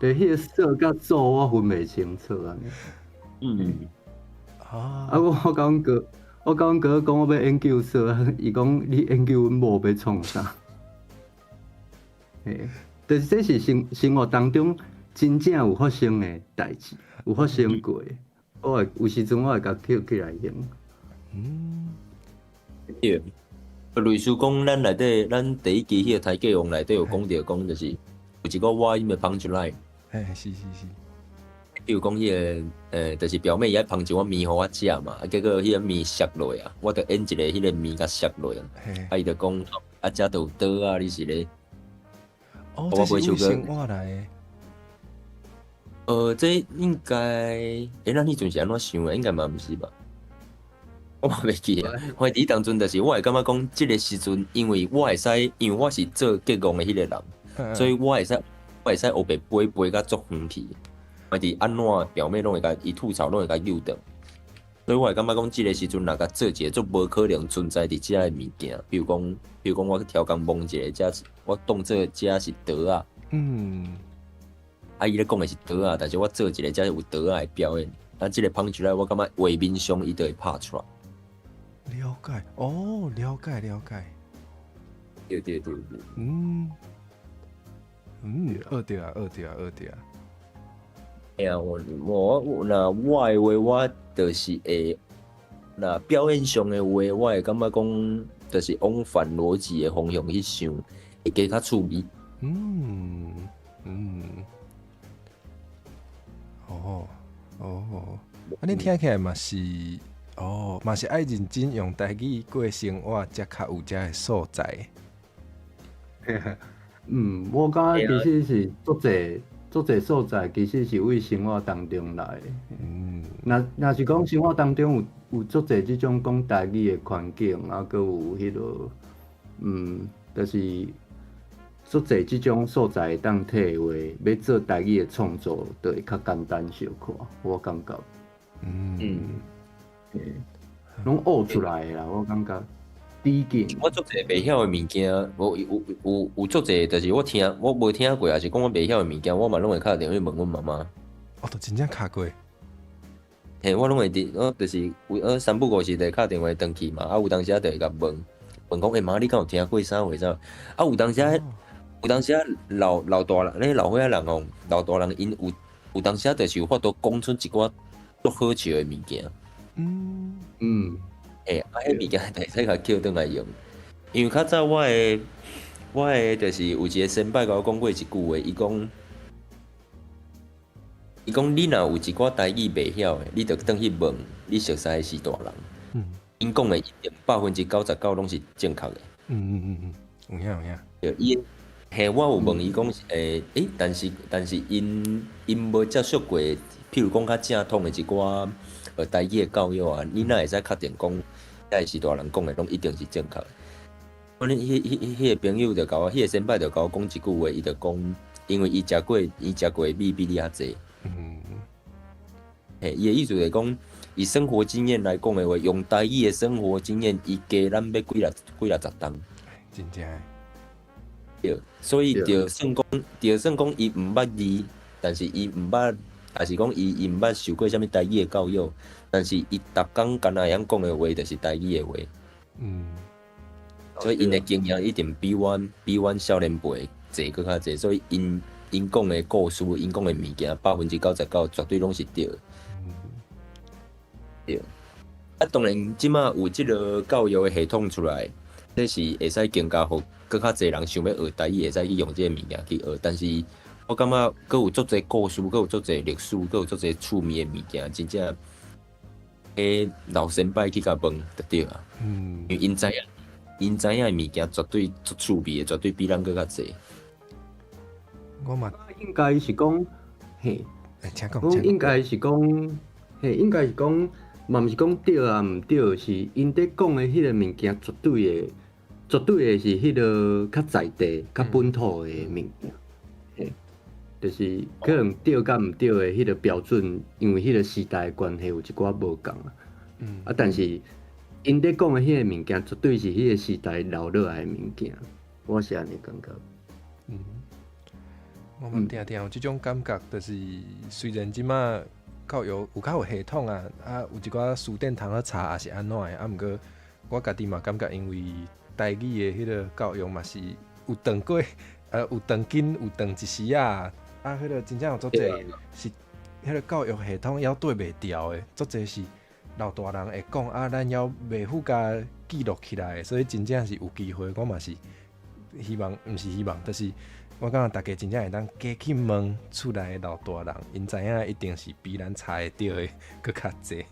對，彼個所佮做我分袂清楚按呢。啊，我共阮哥講我欲研究所，伊講你研究阮某欲創啥？嘿，就是這是生活當中真正有發生的代誌，有發生過的。我會有時陣我會共抾起來用。對，類似講咱內底，咱第一期彼個刣價王內底有講著講，就是有一個倚音的 punch line。嘿，是是是。比如講彼個，就是表妹伊愛捧一碗麵予我食嘛，啊，結果彼個麵摔落啊，我就演一个彼個麵共摔落啊，啊，伊就講啊，遮都有刀啊，你是咧？哦，這是為生活來的。這應該，咱彼陣是按怎想的？應該嘛毋是吧？我嘛袂記啊。我佇當陣就是我會感覺講，這个時陣，因為我會使，因為我是做結戇的彼个人，所以我會使烏白飛飛甲足遠去。我佇按怎表妹攏會共伊吐槽，攏會共誘轉。所以我會感覺講，這个時陣若共做一个足無可能存在佇遮的物件，比如講我去調工摸一个，遮我當做遮是桌仔。啊，伊咧講的是桌仔，但是我做一个遮有桌仔的表演，啊，這个 punch line 我感覺畫面上伊就會拍出來。了解，哦，了解了解。對對對對。學著啊，學著啊，學著啊。哎呀，我若我的話，我就是會，若表演上的話，我會感覺講，就是往反邏輯的方向去想，會加較趣味。哦哦，啊，你聽起來嘛是，哦，嘛是愛認真用台語過生活，才較有遮个素材。嗯，我感覺其實是足濟足濟素材，其實是為生活當中來的。若是講生活當中有足濟這種講台語的環境，啊，閣有彼個，就是足濟這種素材會當提的話，欲做台語的創作，就會較簡單小可，我感覺。嘿，攏學出來的啦，我感覺。低級。我足濟袂曉的物件，無有足濟，就是我聽我無聽過，抑是講我袂曉的物件，我嘛攏會敲電話問阮媽媽。哦，都真正敲過。嘿，我攏會佇，我就是有三不五時就會敲電話轉去嘛，啊有當時仔就會共問，問講，欸媽，你敢有聽過啥貨啥？啊有當時仔，有當時仔老大人，咧老歲仔人吼，老大人𪜶有當時仔就是有法度講出一寡足好笑的物件。欸，啊，彼物件會使共抾轉來用，因為較早我的就是有一个先輩共我講過一句話，伊講你若有一寡台語袂曉的，你就轉去問你熟似的序大人。𪜶講的一定99%攏是正確的。有影有影。對，伊嘿，我有問伊講，欸，但是𪜶無接觸過，譬如講較正統的一寡台語的教育啊，你哪會使確定講？遐序大人講的攏一定是正確的。我恁彼個朋友就共我，彼個先輩就共我講一句話，伊就講，因為伊食過的米比你較濟。嘿，伊的意思就是講，以生活經驗來講的話，用台語的生活經驗，伊加咱欲幾若幾若十冬。真正的。對，所以就算講，就算講伊毋捌字，但是伊毋捌，抑是講伊毋捌受過啥物台語的教育，但是伊逐工敢若會曉講的話，就是台語的話。所以𪜶的經驗一定比阮少年輩濟閣較濟，所以𪜶講的故事，𪜶講的物件，99%絕對攏是對的。對。啊，當然，這馬有這个教育的系統出來，這是會使更加予閣較濟人想欲學台語，會使去用這个物件去學。但是我感覺閣有足濟故事，閣有足濟歷史，閣有足濟趣味的物件，真正彼老先輩去共問就對啊。因為𪜶知影，𪜶知影的物件絕對足趣味的，絕對比咱閣較濟。我嘛應該是講，嘿，欸，請講，應該是講，嘿，應該是講，嘛毋是講對啊，毋對，是𪜶佇講的彼个物件絕對的，絕對的是彼个較在地、較本土的物件，嘿，就是可能對佮毋對的彼个標準，因為彼个時代的關係有一寡無仝啊。啊，但是𪜶佇講的彼个物件，絕對是彼个時代留落來的物件，我是按呢感覺。我嘛定定有這種感覺，就是雖然這馬教育有較有系統啊，啊有一寡書典通好查，抑是按怎的，啊毋過我家己嘛感覺，因為台語的彼个教育嘛是有斷過，有斷緊，有斷一時仔，啊，彼个真正有足濟是彼个教育系統猶對袂牢的，足濟是老大人會講，啊，咱猶袂赴共記錄起來，所以真正是有機會，我嘛是希望，毋是希望，就是。我感覺大家真正會當加去問厝內的老大人，𪜶知影一定是比咱查會著的閣較濟。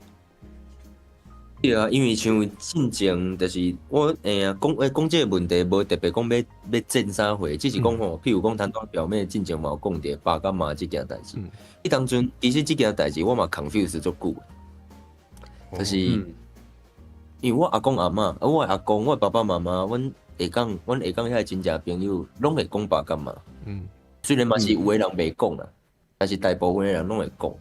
對啊，因為像進前就是我講講這个問題，無特別講欲戰啥貨，只是講吼，譬如講陳大表妹進前嘛有講著爸佮媽這件代誌。彼當陣其實這件代誌我嘛 confuse 足久，就是，因為我阿公阿嬤，啊我的阿公、我的爸爸媽媽，阮下港遐親戚朋友，攏會講爸佮媽。雖然嘛是有的人袂講啦，但是大部分的人攏會講。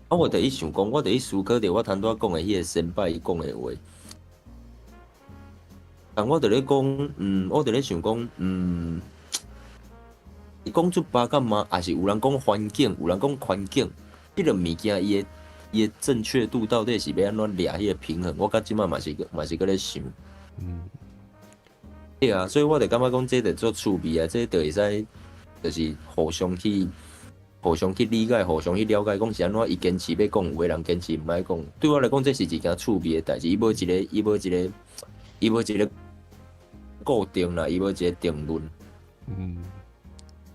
啊，我就去想講，我就去思考著我頭拄仔講的彼个先輩伊講的話。但我就咧講，我就咧想講，伊講出爸佮媽，抑是有人講環境，有人講環境，彼个物件伊的正確度到底是欲按怎掠彼个平衡？我到這馬嘛是閣咧想。對啊，所以我就感覺講，這就足趣味啊！這就會使，就是互相去理解，互相去了解，講是按怎伊堅持欲講，有的人堅持毋愛講。對我來講，這是一件趣味的代誌。伊無一个固定啦，伊無一个定論。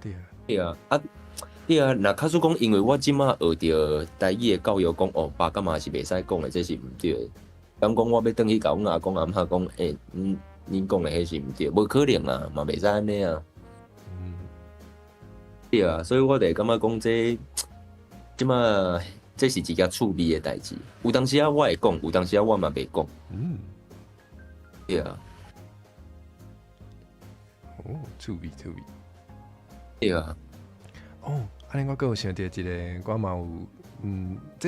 對啊。對啊，啊，對啊，若假使講，因為我這馬學著台語的教育，講哦，爸佮媽是袂使講的，這是毋對的。敢講我欲轉去共阮阿公阿嬤講，欸，恁講的彼是毋對，無可能啊，嘛袂使按呢啊。對啊，所以我就會感覺講這，這馬這是一件趣味的代誌。有當時仔我會講，有當時仔我嘛袂講。對啊。哦，趣味趣味。對啊。哦，按呢我閣有想著一个，我嘛有，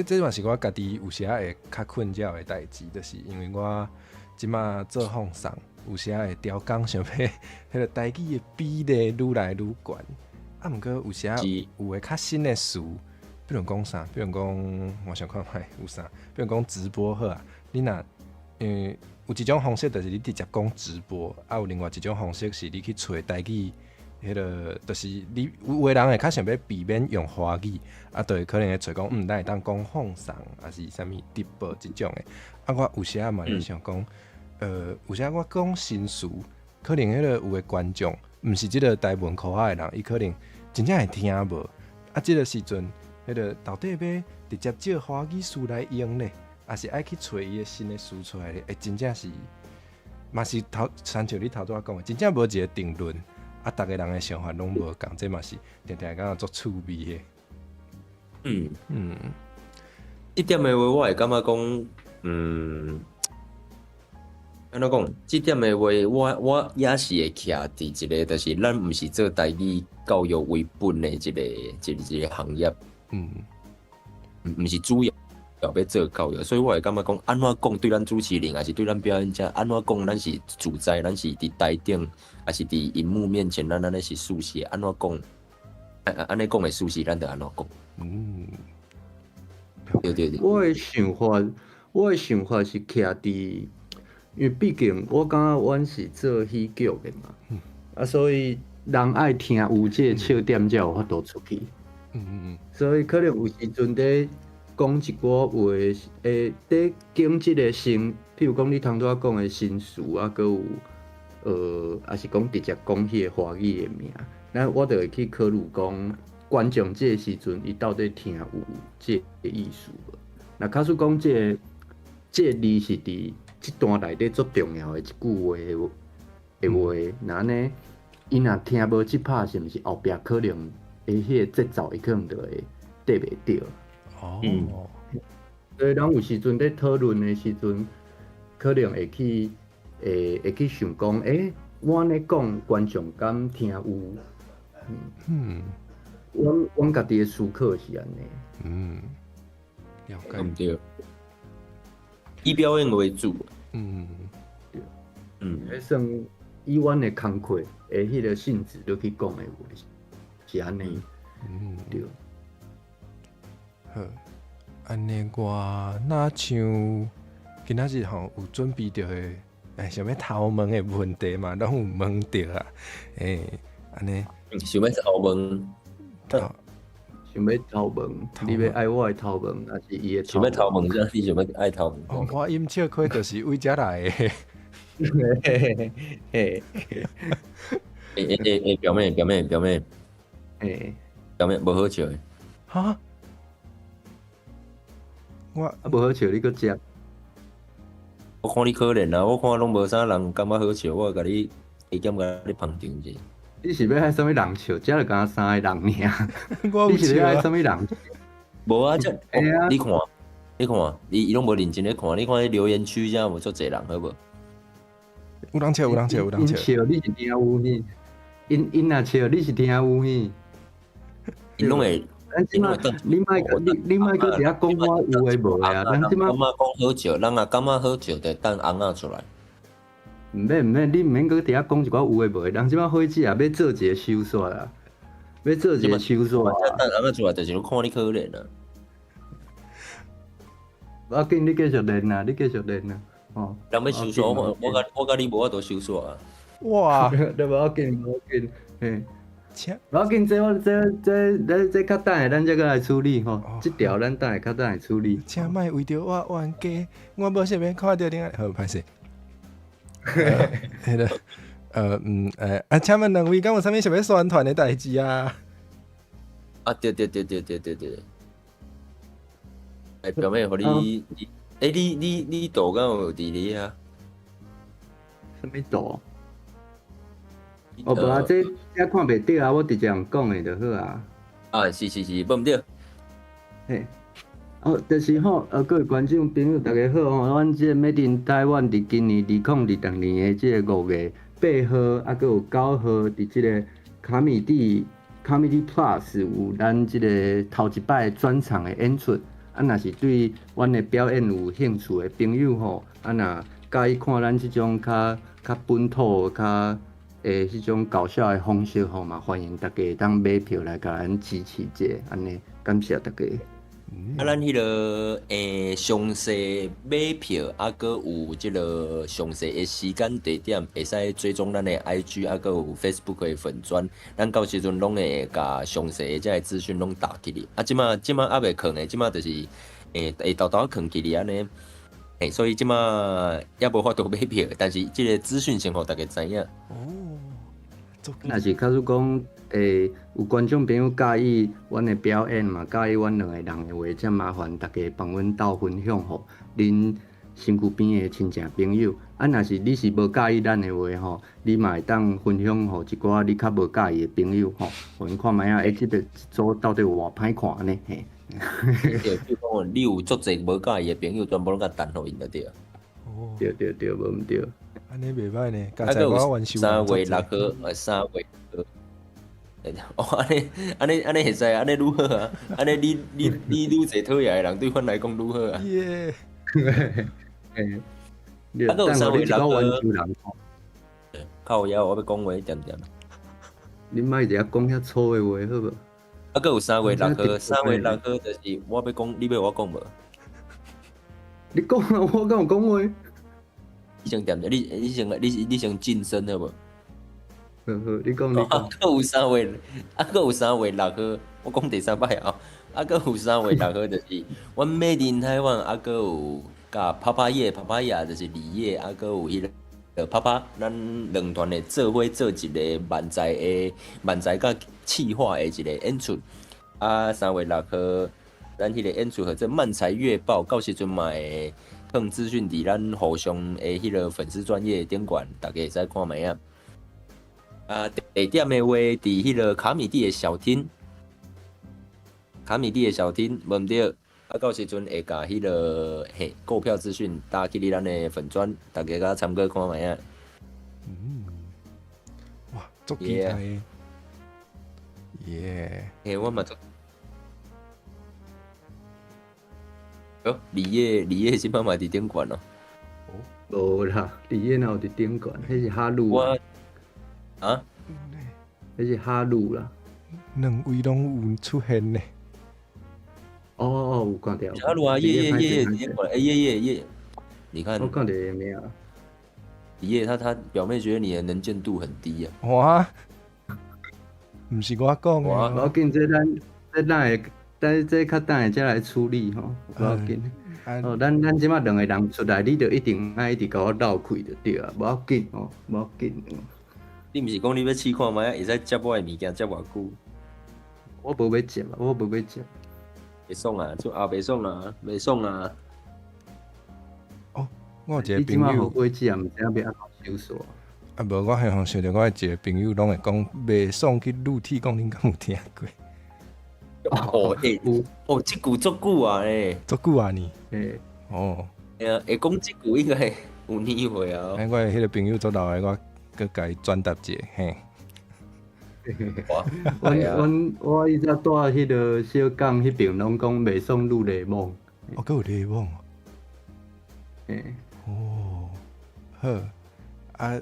這嘛是我家己有時仔會較困擾的代誌，就是因為我這馬做放送，有時仔會調工想欲彼个台語的比例愈來愈懸。啊，毋過有時仔有的較新的詞，比如講啥，比如講我想看覓有啥，比如講直播好啊，你若有一種方式就是你直接講直播，啊有另外一種方式是你去揣台語，彼个就是你有的人會較想欲避免用華語，啊，就會可能會揣講，咱會當講放送，抑是啥物直播這種的。啊，我有時仔嘛咧想講，有時仔我講新詞，可能彼个有的觀眾毋是這个台文科學的人，伊可能真正會聽無。啊，這个時陣，彼个到底欲直接借華語詞來用咧，抑是愛去揣伊的新的詞出來咧？欸，真正是，嘛是頭，親像你頭拄仔講的，真正無一个定論。啊，逐个人的想法攏無仝，這嘛是定定感覺足趣味的。這點的話，我會感覺講，按怎講？這點的話，我也是會徛佇一個，就是咱毋是做台語教育為本的一個行業，毋是主要欲做教育，所以我會感覺講，按怎講對咱主持人，抑是對咱表演者，按怎講咱是自在，咱是佇台頂，抑是佇螢幕面前，咱按呢是舒適的，按怎講，按呢講會舒適，咱就按怎講。對對對。我的想法是徛佇，因為畢竟我感覺阮是做喜劇的嘛，啊，所以人愛聽有這個笑點才有法度出去。所以可能有時陣佇講一寡話，會佇講這個新，譬如講你頭拄仔講的新詞啊，閣有抑是講直接講彼個華語的名，那我就會去考慮講觀眾這個時陣伊到底聽有這個意思無？若假使講這個字是佇這段內底足重要的一句話的話，若按呢，伊若聽無這拍，是毋是後壁可能的彼個節奏伊可能就會綴袂著？所以咱有時陣佇討論的時陣，可能會去想講，我按呢講，觀眾敢聽有？阮家己的思考是按呢。嗯，了解。毋對，以表演為主。對。彼算以阮的工課的彼個性質落去講的話，是按呢。對。好，按呢我若像今仔日吼有準備著的，想欲偷問的問題嘛，攏有問著啊。按呢。想欲偷問。想欲偷問，你欲愛我的偷問，抑是伊的？想欲偷問啥？你想欲愛偷問？我飲笑虧就是為遮來的。嘿嘿。欸欸，表妹表妹表妹。表妹無好笑的。哈？我啊無好笑，你閣接？我看你可憐啊，我看攏無啥人感覺好笑，我共你加減共你捧場者。你是欲愛啥物人笑？遮就敢若三個人爾。我你是欲愛啥物人笑？無啊，這你看，你看，伊攏無認真咧看，你看彼留言區遮無足濟人，好無？有人笑，有人笑，有人笑。𪜶笑，你是聽有呢？𪜶若笑，你是聽有呢？𪜶攏會。咱這馬，你莫閣佇遐講我有的無的啊！咱這馬感覺講好笑，人若感覺好笑，就等尪仔出來。毋免毋免，你毋免閣佇遐講一寡有的無的。人這馬火姐也欲做一個收煞啦，欲做一個收煞啊。等尪仔出來，就是看你可憐啊。無要緊，你繼續練啊，你繼續練啊。哦。人欲收煞，我佮你無法度收煞啊。哇！你無要緊，無要緊，嘿。無要緊，這我這這這這較等下，咱才閣來處理吼。這條咱等下較等下處理。請莫為著我冤家，我無想欲看著你。好，歹勢。彼个，啊，請問兩位敢有啥物想欲宣傳的代誌啊？啊，對對對對對對對。表妹，予你，你圖敢有佇咧遐？啥物圖？哦，無啊，這看袂著啊，我直接用講的就好啊。啊，是是是，無毋對。嘿，哦，就是吼，各位觀眾朋友，大家好吼，阮這個 Made in Taiwan 佇今年2026年的這個5月8號，啊，閣有9號，佇這個卡米地 Comedy Plus 有咱這個頭一擺專場的演出。啊，若是對阮的表演有興趣的朋友吼，啊，若佮意看咱這種較本土、較彼種搞笑的方式吼嘛，歡迎大家會當買票來共咱支持者，按呢感謝大家。啊，咱彼个詳細買票，啊，閣有這个詳細的時間地點，會使追蹤咱的 IG，啊，閣有 Facebook 的粉專，咱到時陣攏會共詳細的這个資訊攏打起去。啊，這馬猶未囥的，這馬就是會沓沓囥起去按呢。所以這馬猶無法度買票，但是這个資訊先予大家知影。哦，若是假使講，有觀眾朋友佮意阮的表演嘛，佮意阮兩個人的話，遮麻煩大家幫阮鬥分享予恁身軀邊的親戚朋友。啊，若是你是無佮意咱的話吼，你嘛會當分享予一寡你較無佮意的朋友吼，予𪜶看覓仔，這個這組到底有偌歹看呢？嘿。對，比如講，你有足濟無佮意的朋友，全部攏共彈予𪜶就對。哦，對對對，無毋對。按呢袂䆀呢，啊，閣有3月6號，3月。哦，按呢按呢按呢會使，按呢愈好啊！按呢你愈濟討厭的人，對阮來講愈好啊！耶！啊，閣有3月6號。靠腰，我欲講話一點點。你莫佇遐講遐粗的話，好無？啊，閣有三月六號，三月六號就是我欲講，你欲我講無？你講啊，我敢有講話？你先恬恬，你先噤聲好無？好好，你講你講。啊，閣有三月，啊，閣有三月六號，我講第三擺啊。啊，閣有三月六號，就是阮 Made in 台灣，啊，閣有佮啪啪葉、啪啪葉，就是李葉，啊，閣有彼個啪啪，咱兩團會做伙做一個漫才的漫才佮企劃的一個演出。啊，三月六號，咱彼個演出號做漫才月報，到時陣嘛會放資訊佇咱互相的彼個粉絲專頁頂懸，大家會使看覓仔。啊，地點的話，佇彼個卡米地的小廳，卡米地的小廳，無毋對。啊，到時陣會共彼個嘿購票資訊打去佇咱的粉專，大家共參考看覓仔。嗯，哇，足期待的，耶！嘿，我嘛足。哦，李葉，李葉這擺嘛佇頂懸咯。無啦，李葉哪有佇頂懸？彼是哈魯。我啊？彼是哈魯啦。兩位攏有出現呢。哦哦，有看著。哈魯啊，葉葉葉葉佇頂懸，欸葉葉葉，你看。我看著伊名。李葉他表妹覺得你的能見度很低啊。哇！毋是我講的。無要緊，這咱這咱會。但是這較等下才來處理吼，無要緊。哦，咱這擺兩個人出來，你就一定愛一直共我鬥氣就對啊，無要緊吼，無要緊。你毋是講你欲試看覓，會使接我的物件接偌久？我無欲接啊，我無欲接。袂爽啊，做啊袂爽啊，袂爽啊。哦，我有一個朋友，你這擺予火子也毋知影欲按怎收煞。啊無，我還想著我的一個朋友攏會講袂爽去女鐵，講恁敢有聽過？哦，欸，哦，這句足久啊咧，足久啊呢？欸，哦，欸啊，會講這句應該有年歲啊。欸，我的彼個朋友足老的，我閣共伊轉達一下，嘿。阮我以前住彼個小港彼邊，攏講袂爽愈內網。哦，閣有內網。欸。哦，好，啊，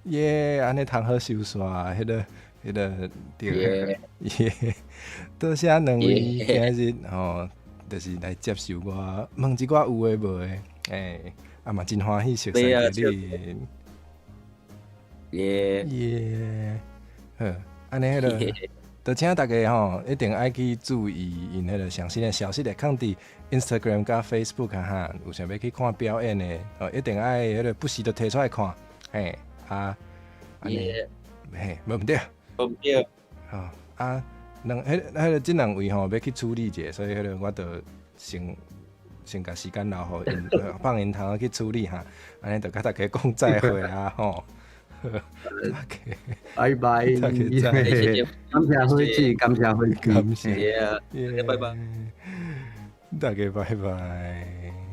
耶，按呢通好收煞，彼個。彼個對，耶，多謝兩位今日吼，就是來接受我問一寡有的無的，欸，啊嘛真歡喜熟識著你，耶耶，好，按呢彼個，就請大家吼一定愛去注意𪜶彼個上新的消息，會囥佇 Instagram 佮 Facebook 啊哈，有想欲去看表演的，哦，一定愛彼個不時就提出來看，嘿，啊，按呢，嘿，無毋對。無對。吼啊，兩彼彼個這兩位吼欲去處理一下，所以彼個我就先共時間留予𪜶，放𪜶通去處理哈。按呢就共大家講再會啊吼。OK，拜拜。大家再會，感謝火子，感謝火子，感謝，拜拜。大家拜拜。